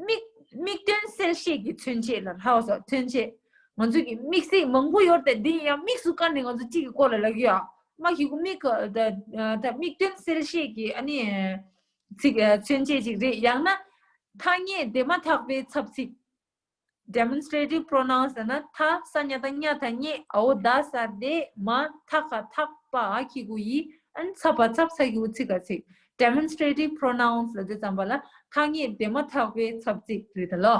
མིག་མིག་སྟོན་གསལ་བཤད་ཀྱི་མཚོན་བྱེད་ལ། ཧ་གོ་སོང་། མཚོན་བྱེད། ང་ཚོ་གི་དམིགས་བསལ་མང་པོ་ཡོད་རེད་དེ། འདི་ཡང་དམིགས་སུ་བཀར་ནས་ང་ཚོ་གཅིག་གི་སྐོར་ལ་ལབ་ཀྱི་ཡོད། མ་གི་གུ་མིག་ག་ད་ད་མིག་སྟོན་གསལ་བཤད་ཀྱི་ཨ་ནི་ཚིག་མཚོན་བྱེད་ཅིག་རེད། ཡང་ན་ཐ་སྙད་དེ་མ་ཐག་པའི་ཚབ་ཚིག། demonstrative pronouns ལབ་ན་ཐ། ས་ཉ་བཏགས་སྙ་ཐ་སྙེ། འ་འོག་ད་ས་དེ། མ། ཐ་ག་ཐག་པ། འ་གི་གུ་འི། ཨ་ནི་ཚ་བ་ཚབ། ཚ་གི་གུ་ཚི་ག་ཚིག། demonstrative pronouns ལབ་དུས་ཙམ་པ་ལ་ཐ་སྙད་དེ་མ་ཐག་པའི་ཚབ་ཚིག་རེད་ད་ལོ།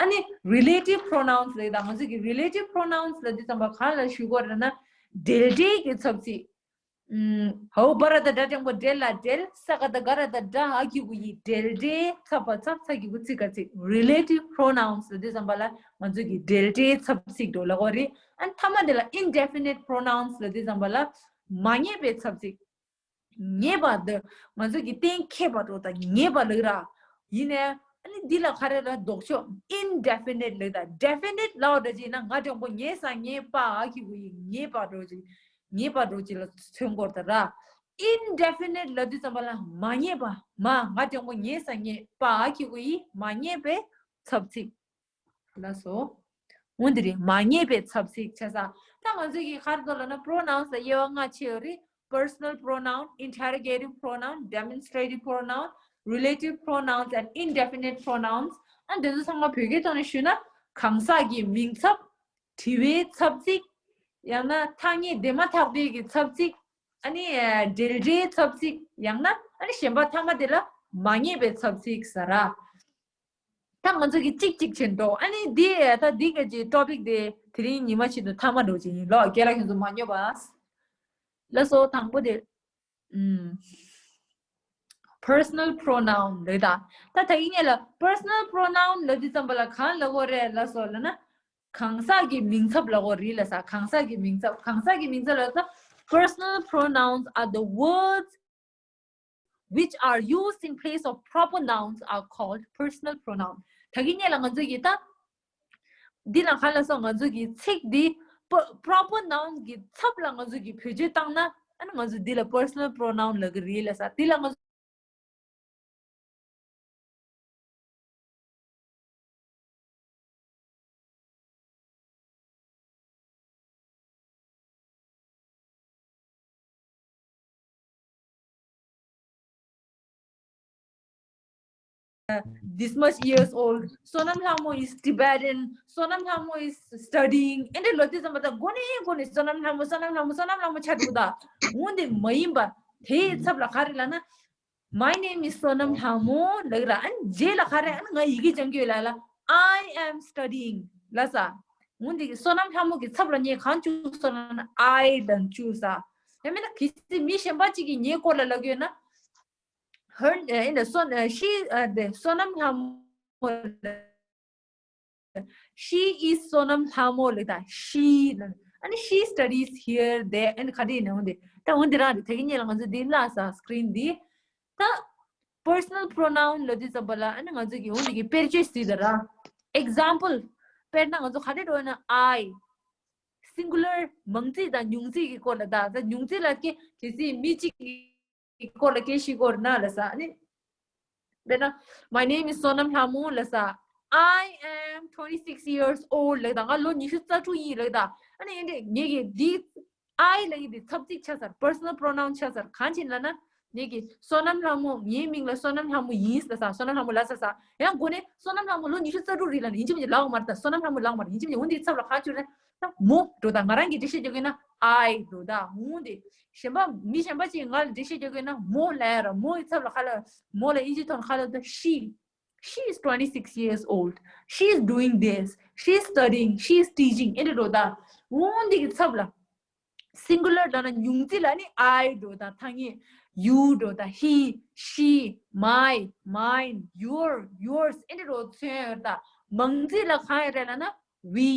ཨ་ནི་relative pronouns ལབ་ད། ང་ཚོ་གི་relative pronouns ལབ་དུས་ཙམ་པ་ག་ལ་ཞུ་དགོས་རེད་ན། འབྲེལ་སྒྲའི་གི་ཚབ་ཚིག། ཨུམ། འ་འོག་བ་ར་བཏགས་སྦྲ་འགྲེང་བུ་འབྲེལ་ལ་འབྲེལ། ས་ག་བཏགས་སྒ་ར་བཏགས་སྒྲ། འ་གི་གུ་འི། འབྲེལ་སྒྲའི། ཚ་བ་ཚབ། ཚ་གི་གུ་ཚི་ག་ཚིག། relative pronouns ལབ་དུས་ཙམ་པ་ལ་ང་ཚོ་གི་འབྲེལ་སྒྲའི་ཚབ་ཚིག་འགྲོ་ལབ་དགོས་རེད། ཨ་ནི་མཐའ་མ་དེ་ལ་indefinite pronouns ལབ་དུས་ཙམ་པ་ལ་མ་ངེས་པའི་ཚབ་ཚིག། ངེས་པ་དེ་ང་ཚོ་གི་གཏན་འཁེལ་བ་འགྲོ་ད། ངེས་པ་ལབ་ར། ཡིན་ནའི་ཨ་ནི་འདི་ལ་ག་རེ་ལ་ལྡོག་ཕྱོགས་indefinite ལབ་ད། definite ལབ་འདྲ་ཅིག་ན། ང་འགྲེང་བུ་ངེ་ས་ངེས། པ་འ་གི་གུ་འི། ངེས་པ་འགྲོ་ཅིག། ངེས་པ་འགྲོ་ཅིག་ལ་མཚོན་དགོས་ད་ར། indefinite ལབ་དུས་ཙམ་པ་ལ་མ་ངེས་པ། མ། ང་འགྲེང་བུ་ངེ་ས་ངེས། པ་འ་གི་གུ་འི། མ་ངེས་པའི་ཚབ་ཚིག། ལགས་སོ། འོན་ཏེ་རེད། མ་ངེས་པའི་ཚབ་ཚིག་ཆ་ས། ད་ང་ཚོས་ཀྱི་ག་རེ་འདུག་ལབ་ན། pronouns ལ་དབྱེ་བ་ལྔ་ཕྱེ་ཡོད་རེད། personal pronoun, interrogative pronoun, demonstrative pronoun, relative pronouns and indefinite pronouns. ཨ་འདི་ཚོ་ཚང་མ་བོད་སྐད་ཐོག་ནས་ཞུས་ན། གང་ཟག་གི་མིང་ཚབ། དྲི་བའི་ཚབ་ཚིག། ཡང་ན་ཐ་སྙད་དེ་མ་ཐག་པའི་གི་ཚབ་ཚིག། ཨ་ནི་འབྲེལ་སྒྲའི་ཚབ་ཚིག། ཡང་ན་ཨ་ནི་གཞན་པ་ཐ་མ་དེ་ལ་མ་ངེས་པའི་ཚབ་ཚིག་ཟེར་ར། ད་ང་ཚོ་གི་གཅིག་གཅིག་བྱེད་འགྲོ། ཨ་ནི་འདི་ད་འདི་ག་ཅིག་topic དེ་དེ་རིང་ཉི་མ་ཆེད་དུ་མཐའ་མ་འགྲོ་ཅིག་ཡིན་ལོ། རྒན་ལགས་ཁྱོད་ཚོ་མ་ཉོབ་པ། ལགས་སོ། དང་པོ་དེ། ཨུམ། personal pronoun ལབ་ད། ད་ད་ཡིན་ངེས་ལ་personal pronoun ལབ་དུས་ཙམ་པ་ལ་གང་ལབ་དགོས་རེད་ལབ་སོང་ལབ་ན། གང་ཟག་གི་མིང་ཚབ་ལབ་དགོས་རེད་ལབ་ས། གང་ཟག་གི་མིང་ཚབ། གང་ཟག་གི་མིང་ཚབ་ལབ་ས། personal pronouns are the words which are used in place of proper nouns are called personal pronoun. ད་གིན་ཉེ་ལ་ང་ཚོ་གི་ད། འདི་ལ་ག་ལ་སོང་ང་ཚོ་གི་ཚིག་འདི་པ་proper noun གི་ཚབ་ལ་ང་ཚོ་གི་བེད་སྤྱོད་བཏང་ན། ཨ་ནི་ང་ཚོ་འདི་ལ་personal pronoun ལབ་གི་རེད་ལབ་ས། འདི་ལ་ང་ཚོ། This much years old. བསོད་ནམས་ལྷ་མོ is Tibetan. བསོད་ནམས་ལྷ་མོ is studying. ཨེ་འདྲ་ལབ་དུས་ཙམ་པ་ད་མགོ་ནས་མགོ་ནས་བསོད་ནམས་ལྷ་མོ། བསོད་ནམས་ལྷ་མོ། བསོད་ནམས་ལྷ་མོ། བསོད་ནམས་ལྷ་མོ་ཆགས་འདུག་ད། འོན་ཏེ་མ་ཡིན་པ་དེའི་ཚབ་ལ་ག་རེ་ལབ་ན། My name is Sonam Lhamo ལབ་ར། ཨ་ནི་རྗེས་ལ་ག་རེ། ཨ་ནི་ང་ཡི་གེ་སྦྱང་གི་ཡོད་ལབ་ལ། I am studying ལབ་ས། འོན་ཏེ་བསོད་ནམས་ལྷ་མོ་གི་ཚབ་ལ་ངས་གང་བཅུག་སོང་ན། I ལབ་བཅུག་ས། ཡང་མིན་ན་གལ་སྲིད་མི་གཞན་པ་གཅིག་གིས་ངའི་སྐོར་ལ་ལབ་ཀྱི་ཡོད་ན། Her, uh, in the Son, uh, she, uh, the Sonam Lhamo. She is Sonam Lhamo ལབ་ད། She ལབ། ཨ་ནི་she studies here, there, and ག་དེ་ཡིན་ན་འོན་ཏེ། ད་འོན་ཏེ་རང་རེད། ད་གིན་ཉེ་ལ་ང་ཚོ་འདི་ལ་ས་screen འདི། ད་personal pronoun ལབ་དུས་ཙམ་པ་ལ་ཨ་ནི་ང་ཚོ་གི་འོན་ཏེ་གི་དཔེར་བརྗོད་ཟེར་ད་ར། Example དཔེར་ན་ང་ཚོ་ག་དེ་འགྲོ་ན། I singular མང་ཚིག་དང་ཉུང་ཚིག་གི་སྐོར་ལ། ད་ད་ཉུང་ཚིག་ལ་སྐད་གལ་སྲིད་མི་གཅིག་གི་སྐོར་ལ་སྐད་ཤིག་སྐོར་ན་ལབ་ས། ཨ་ནི། དཔེར་ན། My name is Sonam Lhamo ལབ་ས། I am twenty six years old ལབ་ད། ང་ལོ་ཉི་ཤུ་རྩ་དྲུག་ཡིན་ལབ་ད། ཨ་ནི་ཡིན་དེ་ངེད་ཀྱི་འདི་I ལབ་ཡིན་དེ་ཚབ་ཚིག་ཆགས་ཚར། personal pronoun ཆགས་ཚར། གང་ཕྱིན་ལབ་ན། ངེད་ཀྱི་བསོད་ནམས་ལྷ་མོ། ངའི་མིང་ལ་བསོད་ནམས་ལྷ་མོ་ཡིན་ལབ་ས། བསོད་ནམས་ལྷ་མོ་ལབ་ས་ས། ཡང་མགོ་ནས་བསོད་ནམས་ལྷ་མོ་ལོ་ཉི་ཤུ་རྩ་དྲུག་རེད་ལབ་ན་ཡིན་གཅིག་མིན་གཅིག་ལབ་མ་རེད། ད་བསོད་ནམས་ལྷ་མོ་ལབ་མ་རེད། ཡིན་གཅིག་མིན་གཅིག་འོན་དེ་ཚབ་ལ་གང་བཅུག་རེད། ད་མོ་འགྲོ་ད། ང་རང་གིས་འགྲེལ་བཤད་རྒྱག་གི་ན་I འགྲོ་ད། འོན་ཏེ་གཞན་པ་མི་གཞན་པ་ཅིག་ང་ལ་འགྲེལ་བཤད་རྒྱག་གི་ན་མོ་ལབ་ཡ་ར། མོ་ཡི་ཚབ་ལ་ག་ལ། མོ་ལ་ཨིན་ཇི་ཐོག་ནས་ག་ལ་ད། She, she is twenty six years old. She is doing this. She is studying. She is teaching. ཨེ་འདྲ་འགྲོ་ད། འོན་ཏེ་གི་ཚབ་ལ་singular ལབ་ན་ཉུང་ཚིག་ལ་ནི་I འགྲོ་ད། ཐ་སྙད་you འགྲོ་ད། He, she, my, mine, your, yours ཨེ་འདྲ་འགྲོ་མཚོན་ཡོད་ད། མང་ཚིག་ལ་གང་ཡོད་རེད་ལབ་ན། We,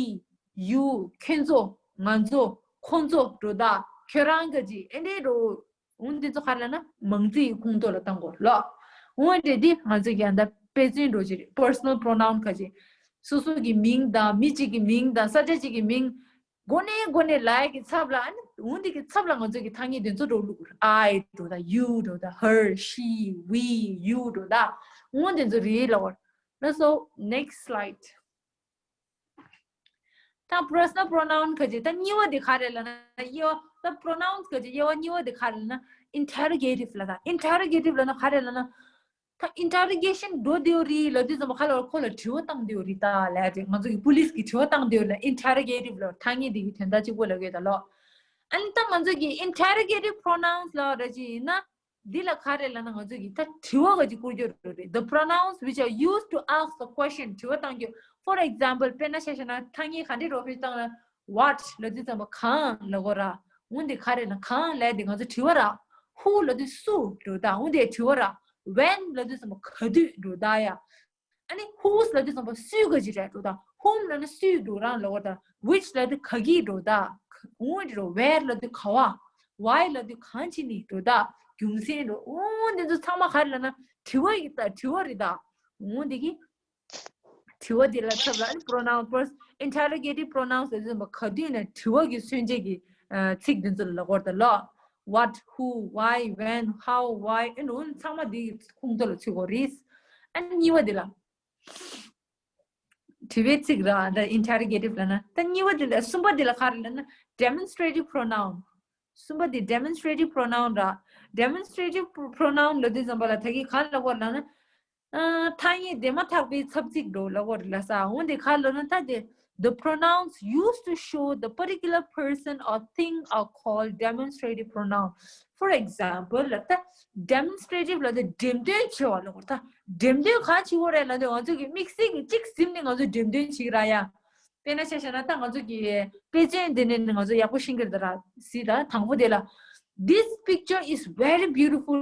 you, ཁྱོད་ཚོ། ང་ཚོ། ཁོང་ཚོ་འགྲོ་ད། ཁྱོད་རང་ག་ཅི་ཨེ་འདྲ་འགྲོ། འོན་ཏེ་ཚོ་ག་རེ་ལབ་ན་མང་ཚིག་གི་ཁོངས་གཏོགས་ལ་བཏང་དགོས་ལོ། འོན་ཏེ་འདི་ང་ཚོ་གི་ཡང་ད་དཔེ་མཚོན་འགྲོ་ཅི་རེད། personal pronoun ག་ཅི། སོ་སོ་གི་མིང་དང་མི་གཅིག་གི་མིང་དང་ས་ཆ་གཅིག་གི་མིང་། མགོ་ནས་མགོ་ནས་ལབ་ཡ་གི་ཚབ་ལ། ཨ་ནི་འོན་ཏེ་གི་ཚབ་ལ་ང་ཚོ་གི་ཐ་སྙད་དེ་ཚོ་འགྲོ་ལུགས། I འགྲོ་ད། You འགྲོ་ད། Her, she, we, you འགྲོ་ད། འོན་ཏེ་ཚོ་རེད་ལ་བར། ལགས་སོ། Next slide. ད་personal pronoun ག་ཅི། ད་གཉིས་པ་དེ་ག་རེ་ལབ་ན། དབྱེ་བ། ད་pronouns ག་ཅི་དབྱེ་བ་གཉིས་པ་དེ་ག་རེ་ལབ་ན། interrogative ལབ་ད། interrogative ལབ་ན་ག་རེ་ལབ་ན། ད་interrogation འགྲོ་བསྡད་ཡོད་རེད་ལབ་དུས་ཙམ་པ་ག་ལ་ཁོ་ལ་དྲི་བ་བཏང་བསྡད་ཡོད་རེད་ད་ལབ་ཡ་དེ། ང་ཚོ་གི་police གི་དྲི་བ་བཏང་བསྡད་ཡོད་ལ། interrogative ལབ་ཐ་སྙད་དེ་གི་དོན་དག་གཅིག་པོ་ལབ་ཡོད་ད་ལོ། ཨ་ནི་ད་ང་ཚོ་གི་interrogative pronouns ལབ་ར་ཅི་ཡིན་ན། འདི་ལ་ག་རེ་ལབ་ན་ང་ཚོ་གི་ད་དྲི་བ་ག་ཅིག་བསྐུར་རྒྱུ་རེད། The pronouns which are used to ask the question དྲི་བ་བཏང་རྒྱུ། For example དཔེར་ན་ཆ་བཞག་ན་ཐ་སྙད་ག་འདྲས་རོ་ཕེ་བཏང་ན། What ལབ་དུས་ཙམ་པ་གང་ལབ་དགོས་ར། འོན་ཏེ་ག་རེ་ལབ་གང་ལབ་དེ་ང་ཚོ་དྲི་བ་ར། Who ལབ་དུས་སུ་འགྲོ་ད། འོན་ཏེ་དྲི་བ་ར། When ལབ་དུས་ཙམ་པ་ག་དུས་འགྲོ་ད་ཡ། ཨ་ནི་whose ལབ་དུས་ཙམ་པ་སུའི་ག་ཅི་རེད་འགྲོ་ད། Whom ལབ་ན་སུའི་འགྲོ་རང་ལབ་དགོས་ད། Which ལབ་དུས་ག་གི་འགྲོ་ད། འོན་ཏེ་འགྲོ། Where ལབ་དུས་ག་བ། Why ལབ་དུས་གང་ཕྱིན་ནི་འགྲོ་ད། རྒྱུ་མཚན་འགྲོ། འོན་ཏེ་ཚོ་ཚང་མ་ག་རེ་ལབ་ན་དྲི་བ་ཡི་ད་དྲི་བ་རེད་ད། འོན་ཏེ་གི་དྲི་བ་དེ་ལ་ཚབ་ལ་ཨ་ནི་pronoun first interrogative pronouns ལབ་དུས་ཙམ་པ་ག་དུས་ནས་དྲི་བ་གི་མཚོན་བྱེད་ཀྱི་ཚིག་དེ་ཚོ་ལ་གོ་ད་ལོ། What, who, why, when, how, why ཨེ་འགྲོ་ཚང་མ་དེ་གི་ཁོངས་གཏོགས་ལ་ཚུད་དགོས་རེད། ཨ་ནི་གཉིས་པ་དེ་ལ། དྲི་བའི་ཚིག་ར། ད་interrogative ལབ་ན། ད་གཉིས་པ་དེ་ལ། གསུམ་པ་དེ་ལ་ག་རེ་ལབ་ན་demonstrative pronoun། གསུམ་པ་དེ་demonstrative pronoun ར། demonstrative pronoun ལབ་དུས་ཙམ་པ་ལ་ད་གིན་ག་ལབ་དགོས་ལབ་ན། ཨ། ཐ་སྙད་འདས་མ་ཐག་པའི་ཚབ་ཚིག་འགྲོ་ལབ་དགོས་རེད་ལབ་ས། འོན་ཏེ་ག་ལབ་ན་ད་དེ་ the pronouns used to show the particular person or thing are called demonstrative pronoun. For example, ལ་ད་demonstrative ལ་ད་འགྲེམས་སྟོན་བྱེད་པ་ལ་གོ་ད་འགྲེམས་སྟོན་གང་བྱེད་དགོས་རེད་ལབ་དུས་ང་ཚོ་གི་དམིགས་བསལ་གྱི་གཅིག་ཟིན་ནས་ང་ཚོ་འགྲེམས་སྟོན་བྱེད་ཀྱི་ར་ཡ། དཔེར་ན་ཆ་བཞག་ན་ད་ང་ཚོ་གི་དཔེ་ཆ་འདི་ནས་ང་ཚོ་ཡག་པོ་ཤེས་ཀྱི་རེད་ད་ར་སི་ད་དང་པོ་དེ་ལ། This picture is very beautiful.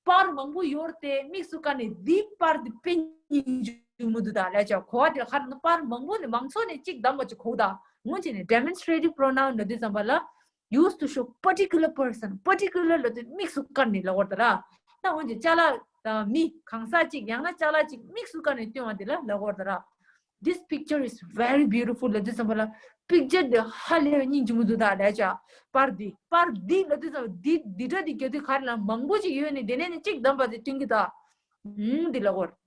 པར་མང་པོ་ཡོད་དེ་དམིགས་སུ་བཀར་ནས་འདི་པར་འདི་དཔེ་སྙིང་རྗེ་མོ་འདུག་ད་ལབ་བྱ། གོ་བ་དེ་ལ་ཁ་ན་པར་མང་པོ་ནས་མང་ཚོགས་ནས་གཅིག་བདམས་པ་ཅིག་གོ་ད། སྔོན་ཆད་ནས་demonstrative pronoun ལབ་དུས་ཙམ་པ་ལ་used to show particular person, particular ལབ་དུས་དམིགས་སུ་བཀར་ནས་ལབ་དགོས་རེད་ད་ར། ད་སྔོན་ཆད་ཅ་ལག་དང་མི་གང་ཟག་ཅིག་ཡང་ན་ཅ་ལག་ཅིག་དམིགས་སུ་བཀར་ནས་སྟོན་པ་དེ་ལ་ལབ་དགོས་རེད་ད་ར། This picture is very beautiful ལབ་དུས་ཙམ་པ་ལ་པིག་ཅར་འདི་ཧ་ལས་པའི་སྙིང་རྗེ་མོ་འདུག་ད་ལབ་བྱ། པར་འདི་པར་འདི་ལབ་དུས་ཙམ་པ་འདི་འདི་འདྲ་འདི་རྒྱག་དུས་ག་རེ་ལ་མང་པོ་ཅིག་ཡོད་ནས་དེ་ནས་ནི་གཅིག་བདམས་པ་དེ་སྟོན་གྱི་ད། ཨུང་འདི་ལབ་དགོས་རེད།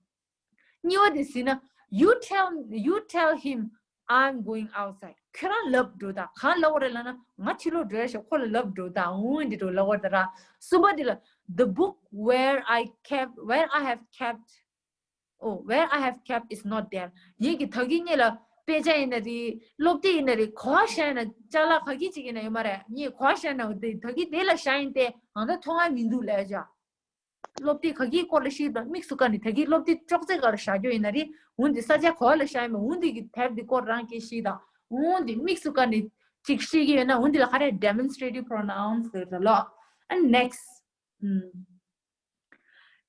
གཉིས་པ་དེ་ཟིན་ན། You tell, you tell him I'm going outside. ཁྱོད་རང་ལབ་འགྲོ་ད། གང་ལབ་དགོས་རེད་ལབ་ན་ང་ཕྱི་ལོགས་འགྲོ་ཡ་ཞིག་ཁོ་ལ་ལབ་འགྲོ་ད། འོང་འདི་འགྲོ་ལབ་དགོས་ད་ར། གསུམ་པ་དེ་ལ། The book where I kept, where I have kept, oh, where I have kept is not there. ངེད་ཀྱི་ད་གིན་ངེད་ལ་དཔེ་ཆ་ཡིན་ན་རེད། སློབ་དེབ་ཡིན་ན་རེད། ག་པར་བཞག་ཡིན་ན་ཅ་ལག་ག་གི་ཅིག་ཡིན་ན་ཡོད་མ་རེད། ངེད་ག་པར་བཞག་ཡིན་ན་དེ་ད་གིན་དེ་ལ་བཞག་ཡིན་ཏེ་ང་ད་མཐོང་ཡ་མི་འདུག་ལབ་བྱ། སློབ་དེབ་ག་གི་སྐོར་ལ་ཤེས་དང་དམིགས་སུ་བཀར་ནས་ད་གིན་སློབ་དེབ་ཅོག་ཙེ་ག་ལ་བཞག་རྒྱུ་ཡིན་ན་རེད། འོ་འདི་ས་ཆ་ག་པར་ལ་བཞག་ཡིན་མིན་འོ་འདི་གི་དེབ་འདི་སྐོར་རང་གིས་ཤེས་དང་འོ་འདི་དམིགས་སུ་བཀར་ནས་ཅིག་ཤེས་ཀྱི་ཡོད་ན་འོ་འདི་ལ་ག་རེ་demonstrative pronouns ཟེར་ད་ལོ། And next. ཨུམ།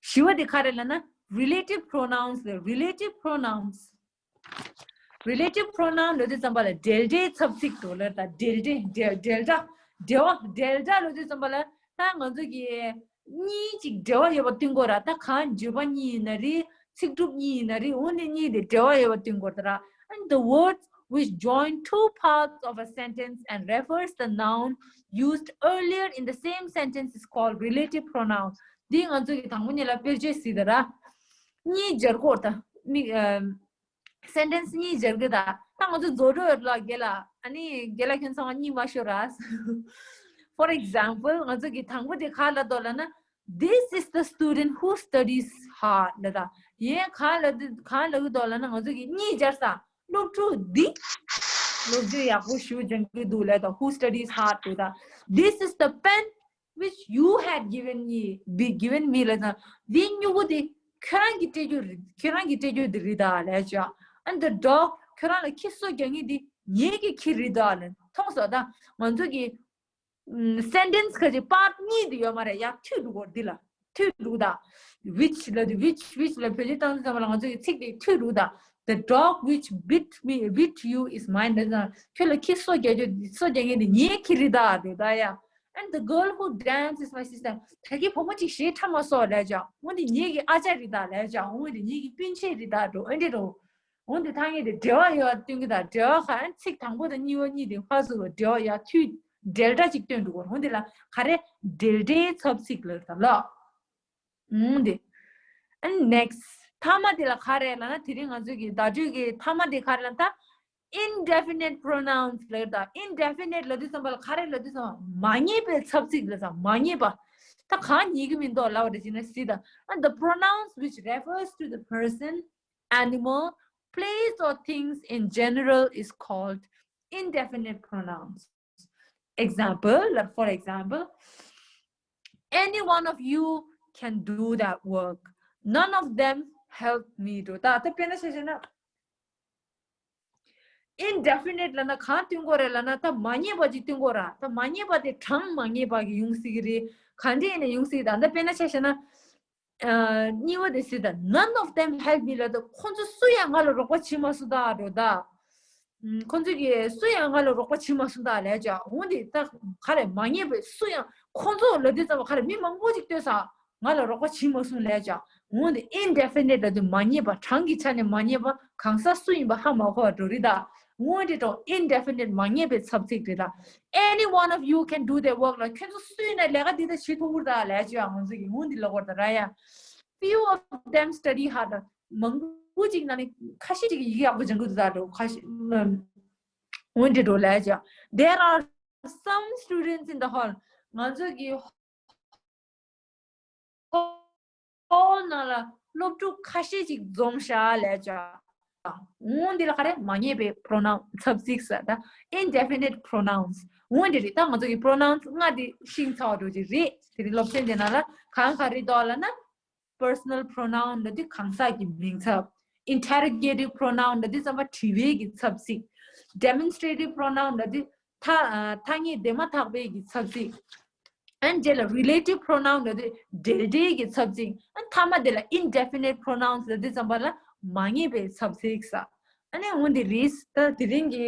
བཞི་པ་དེ་ག་རེ་ལབ་ན་relative pronouns ལབ། Relative pronouns. Relative pronoun ལབ་དུས་ཙམ་པ་ལ་འབྲེལ་སྒྲའི་ཚབ་ཚིག་འགྲོ་ལབ་ད། འབྲེལ་སྒྲའི་འབྲེལ་འབྲེལ་སྒྲ། འབྲེལ་བ་འབྲེལ་སྒྲ་ལབ་དུས་ཙམ་པ་ལ་ད་ང་ཚོ་གི་གཉིས་ཅིག་འབྲེལ་བ་ཡོད་པ་སྟོན་དགོས་ར། ད་གང་བརྗོད་པ་གཉིས་ཡིན་ན་རེད། ཚིག་གྲུབ་གཉིས་ཡིན་ན་རེད། འོ་ནི་གཉིས་དེ་འབྲེལ་བ་ཡོད་པ་སྟོན་དགོས་ར། And the words which join two parts of a sentence and refers the noun used earlier in the same sentence is called relative pronoun. འདི་ང་ཚོ་གི་དང་པོ་ཉིད་ལ་དཔེར་བརྗོད་ཟེར་ད་ར། གཉིས་སྦྱར་དགོས་ད། མི་ཨམ། sentence གཉིས་སྦྱར་གི་ད། ད་ང་ཚོ་རྫོགས་འགྲོ་ཡོད་ལ་རྒན་ལགས། ཨ་ནི་རྒན་ལགས་ཁྱོད་ཚང་མ་གཉིད་མ་ཤོར་ར། For example ང་ཚོ་གི་དང་པོ་དེ་ག་ལབ་འདུག་ལབ་ན། This is the student who studies hard ལབ་ད། ཡིན་ག་ལབ་འདུག་ག་ལབ་གི་འདུག་ལབ་ན་ང་ཚོ་གི་གཉིས་སྦྱར་ས། སློབ་ཕྲུག་འདི་སློབ་སྦྱོང་ཡག་པོ་ཞེ་པོ་སྦྱང་གི་འདུག་ལབ་ད། Who studies hard ལབ་ད། This is the pen which you had given me, be given me ལབ་ན། འདི་སྨྱུ་གུ་འདི་ཁྱོད་རང་གིས་སྤྲད་རྒྱུ་རེད། ཁྱོད་རང་གིས་སྤྲད་རྒྱུ་འདི་རེད་ད་ལབ་བྱ། And the dog ཁྱོད་རང་ལ་ཁྱི་གསོ་རྒྱག་མཁན་འདི་ངེད་ཀྱི་ཁྱི་རེད་ད་ལབ། མཐོང་སོང་ད། ང་ཚོ་གི་ཨམ། sentence ག་ཅིག་part གཉིས་འདི་ཡོད་མ་རེད། ཡ་མཐུད་འགྲོ་གོ་འདི་ལ། མཐུད་འགྲོ་ད། Which ལབ་དུས་which, which ལ་བེད་སྤྱོད་བཏང་དུས་ཙམ་པ་ལ་ང་ཚོ་གི་ཚིག་འདི་མཐུད་འགྲོ་ད། The dog which bit me, bit you is mine ལབ་ན་ཁྱོད་ལ་ཁྱི་གསོ་རྒྱག་རྒྱུ་གསོ་རྒྱག་མཁན་འདི་ངའི་ཁྱི་རེད་ད་འགྲོ་ད་ཡ། And the girl who danced is my sister. ད་གིན་བུ་མོ་གཅིག་གཞས་འཁྲབ་མ་སོང་ལབ་བྱ། འོ་འདི་ངེད་ཀྱི་ཨ་ཅག་རེད་ད་ལབ་བྱ། འོ་འདི་ངེད་ཀྱི་སྤུན་མཆེད་རེད་ད་འགྲོ། འོ་འདི་འགྲོ། འོ་འདི་ཐ་སྙད་དེ་འབྲེལ་བ་ཡོད་པ་སྟོན་གྱི་ད། འབྲེལ་བ་ག་ཚིག་དང་པོ་དང་གཉིས་པ་གཉིས་དེ་ཕར་ཚུར་འབྲེལ་བ་ཡ་མཐུད་འབྲེལ་སྒྲ་ཅིག་སྟོན་འགྲོ་གོ། འོ་འདི་ལ་ག་རེ་འབྲེལ་སྒྲའི་ཚབ་ཚིག་ལབ་ད་ལོ། ཨུང་དེ། And next. མཐའ་མ་དེ་ལ་ག་རེ་ལབ་ན་དེ་རིང་ང་ཚོ་གི་བརྡ་སྤྲོད་ཀྱི་མཐའ་མ་དེ་ག་རེ་ལབ་ན་ད། Indefinite pronouns ལབ་ད། Indefinite ལབ་དུས་ཙམ་པ་ལ་ག་རེ་ལབ་དུས་ཙམ་པ་མ་ངེས་པའི་ཚབ་ཚིག་ལབ་ཙམ་མ་ངེས་པ། ད་གང་ཉན་གྱི་མི་འདུག་ལབ་པ་རེད་ཅེ་ན་སི་ད། And the pronouns which refers to the person, animal, place or things in general is called indefinite pronouns. Example, like, for example, any one of you can do that work. None of them helped me do. ད་ད་དཔེར་ན་ཆ་བཞག་ན། Indefinite ལབ་ན་གང་སྟོན་དགོས་རེད་ལབ་ན་ད་མ་ངེས་པ་ཅིག་སྟོན་དགོས་ར། ད་མ་ངེས་པ་དེ་གྲངས་མ་ངེས་པ་གི་ཡོང་སྲིད་ཀྱི་རེད། ག་འདྲ་ཡིན་ན་ཡོང་སྲིད་ཀྱི་རེད། ད་ད་དཔེར་ན་ཆ་བཞག་ན། ཨ། གཉིས་པ་དེ་ཟེར་ད། None of them helped me ལབ་ད་ཁོང་ཚོ་སུ་ཡང་ང་ལ་རོགས་པ་བྱེད་མ་སོང་ད་འགྲོ་ད། ཨུམ། ཁོང་ཚོ་གིས་སུ་ཡང་ང་ལ་རོགས་པ་བྱེད་མ་སོང་ད་ལབ་བྱ། འོ་འདི་ད་ག་རེ་མ་ངེས་པའི་སུ་ཡང་ཁོང་ཚོ་ལབ་དུས་ཙམ་པ་ག་རེ་མི་མང་པོ་ཅིག་ལྟོས་ས། ང་ལ་རོགས་པ་བྱེད་མ་སོང་ལབ་བྱ། འོ་འདི་indefinite ལབ་དུས་མ་ངེས་པ། གྲངས་ཀྱི་ཆ་ནས་མ་ངེས་པ། གང་ཟག་སུ་ཡིན་པ་ཧ་མ་གོ་བ་འགྲོ་རེད་ད། འོ་འདི་འགྲོ་indefinite མ་ངེས་པའི་ཚབ་ཚིག་རེད་ད། Any one of you can do their work ལ་ཁྱོད་ཚོ་སུ་ཡིན་ན་ལས་ཀ་འདི་ད་བྱེད་ཐུབ་ཀྱི་རེད་ད་ལབ་བྱ། ང་ཚོ་གིས་འོ་འདི་ལབ་དགོས་རེད་ད་ར་ཡ། Few of them study hard. མང་པོ་ཅིག་ནང་ནས་ཁ་ཤས་ཅིག་ཡིག་ཡག་པོ་སྦྱང་གི་འདུག་ད་འགྲོ། ཁ་ཤས་འོན་ཏེ་འགྲོ་ལབ་བྱ། There are some students in the hall. ང་ཚོ་གི་ཧོལ་ནང་ལ་སློབ་ཕྲུག་ཁ་ཤས་ཅིག་འཛོམས་ཤག་ལབ་བྱ། འོ་འདི་ལ་ག་རེ་མ་ངེས་པའི་pronoun ཚབ་ཚིག་ཟེར་ད། indefinite pronouns འོ་འདི་རེད། ད་ང་ཚོ་གི་pronouns ལྔ་འདི་ཤེས་ཚར་བ་འགྲོ་གི་རེད། དེ་རིང་སློབ་ཚན་འདི་ནང་ལ་གང་ག་རེ་འདུག་ལབ་ན། personal pronoun ལབ་དུས་གང་ཟག་གི་མིང་ཚབ། interrogative pronoun ལབ་དུས་ཙམ་པ་དྲི་བའི་གི་ཚབ་ཚིག། demonstrative pronoun ལབ་དུས་ཐ་ཐ་སྙད་འདས་མ་ཐག་པའི་གི་ཚབ་ཚིག། ཨན་རྗེས་ལ་relative pronoun ལབ་དུས་འབྲེལ་སྒྲའི་གི་ཚབ་ཚིག། ཨན་མཐའ་མ་དེ་ལ་indefinite pronouns ལབ་དུས་ཙམ་པ་ལ་མ་ངེས་པའི་ཚབ་ཚིག་ཟེར། ཨ་ནི་འོ་འདི་རེད། ད་དེ་རིང་གི་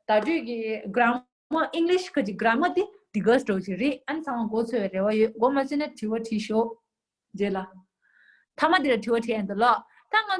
བརྡ་སྤྲོད་ཀྱི་grammar English ཁ་ཅིག་grammar དེ་འདི་ག་འདྲ་ཞིག་རེད། ཨ་ནི་ཚང་མ་མགོ་ཚོས་པའི་རེ་བ་ཡོད། མགོ་མ་ཚོས་ན་དྲི་བ་དྲིས་ཤོག་རྗེས་ལ། མཐའ་མ་འདི་ལ་དྲི་བ་དྲིས་ཡ་འདུག་ལགས། ད་ང་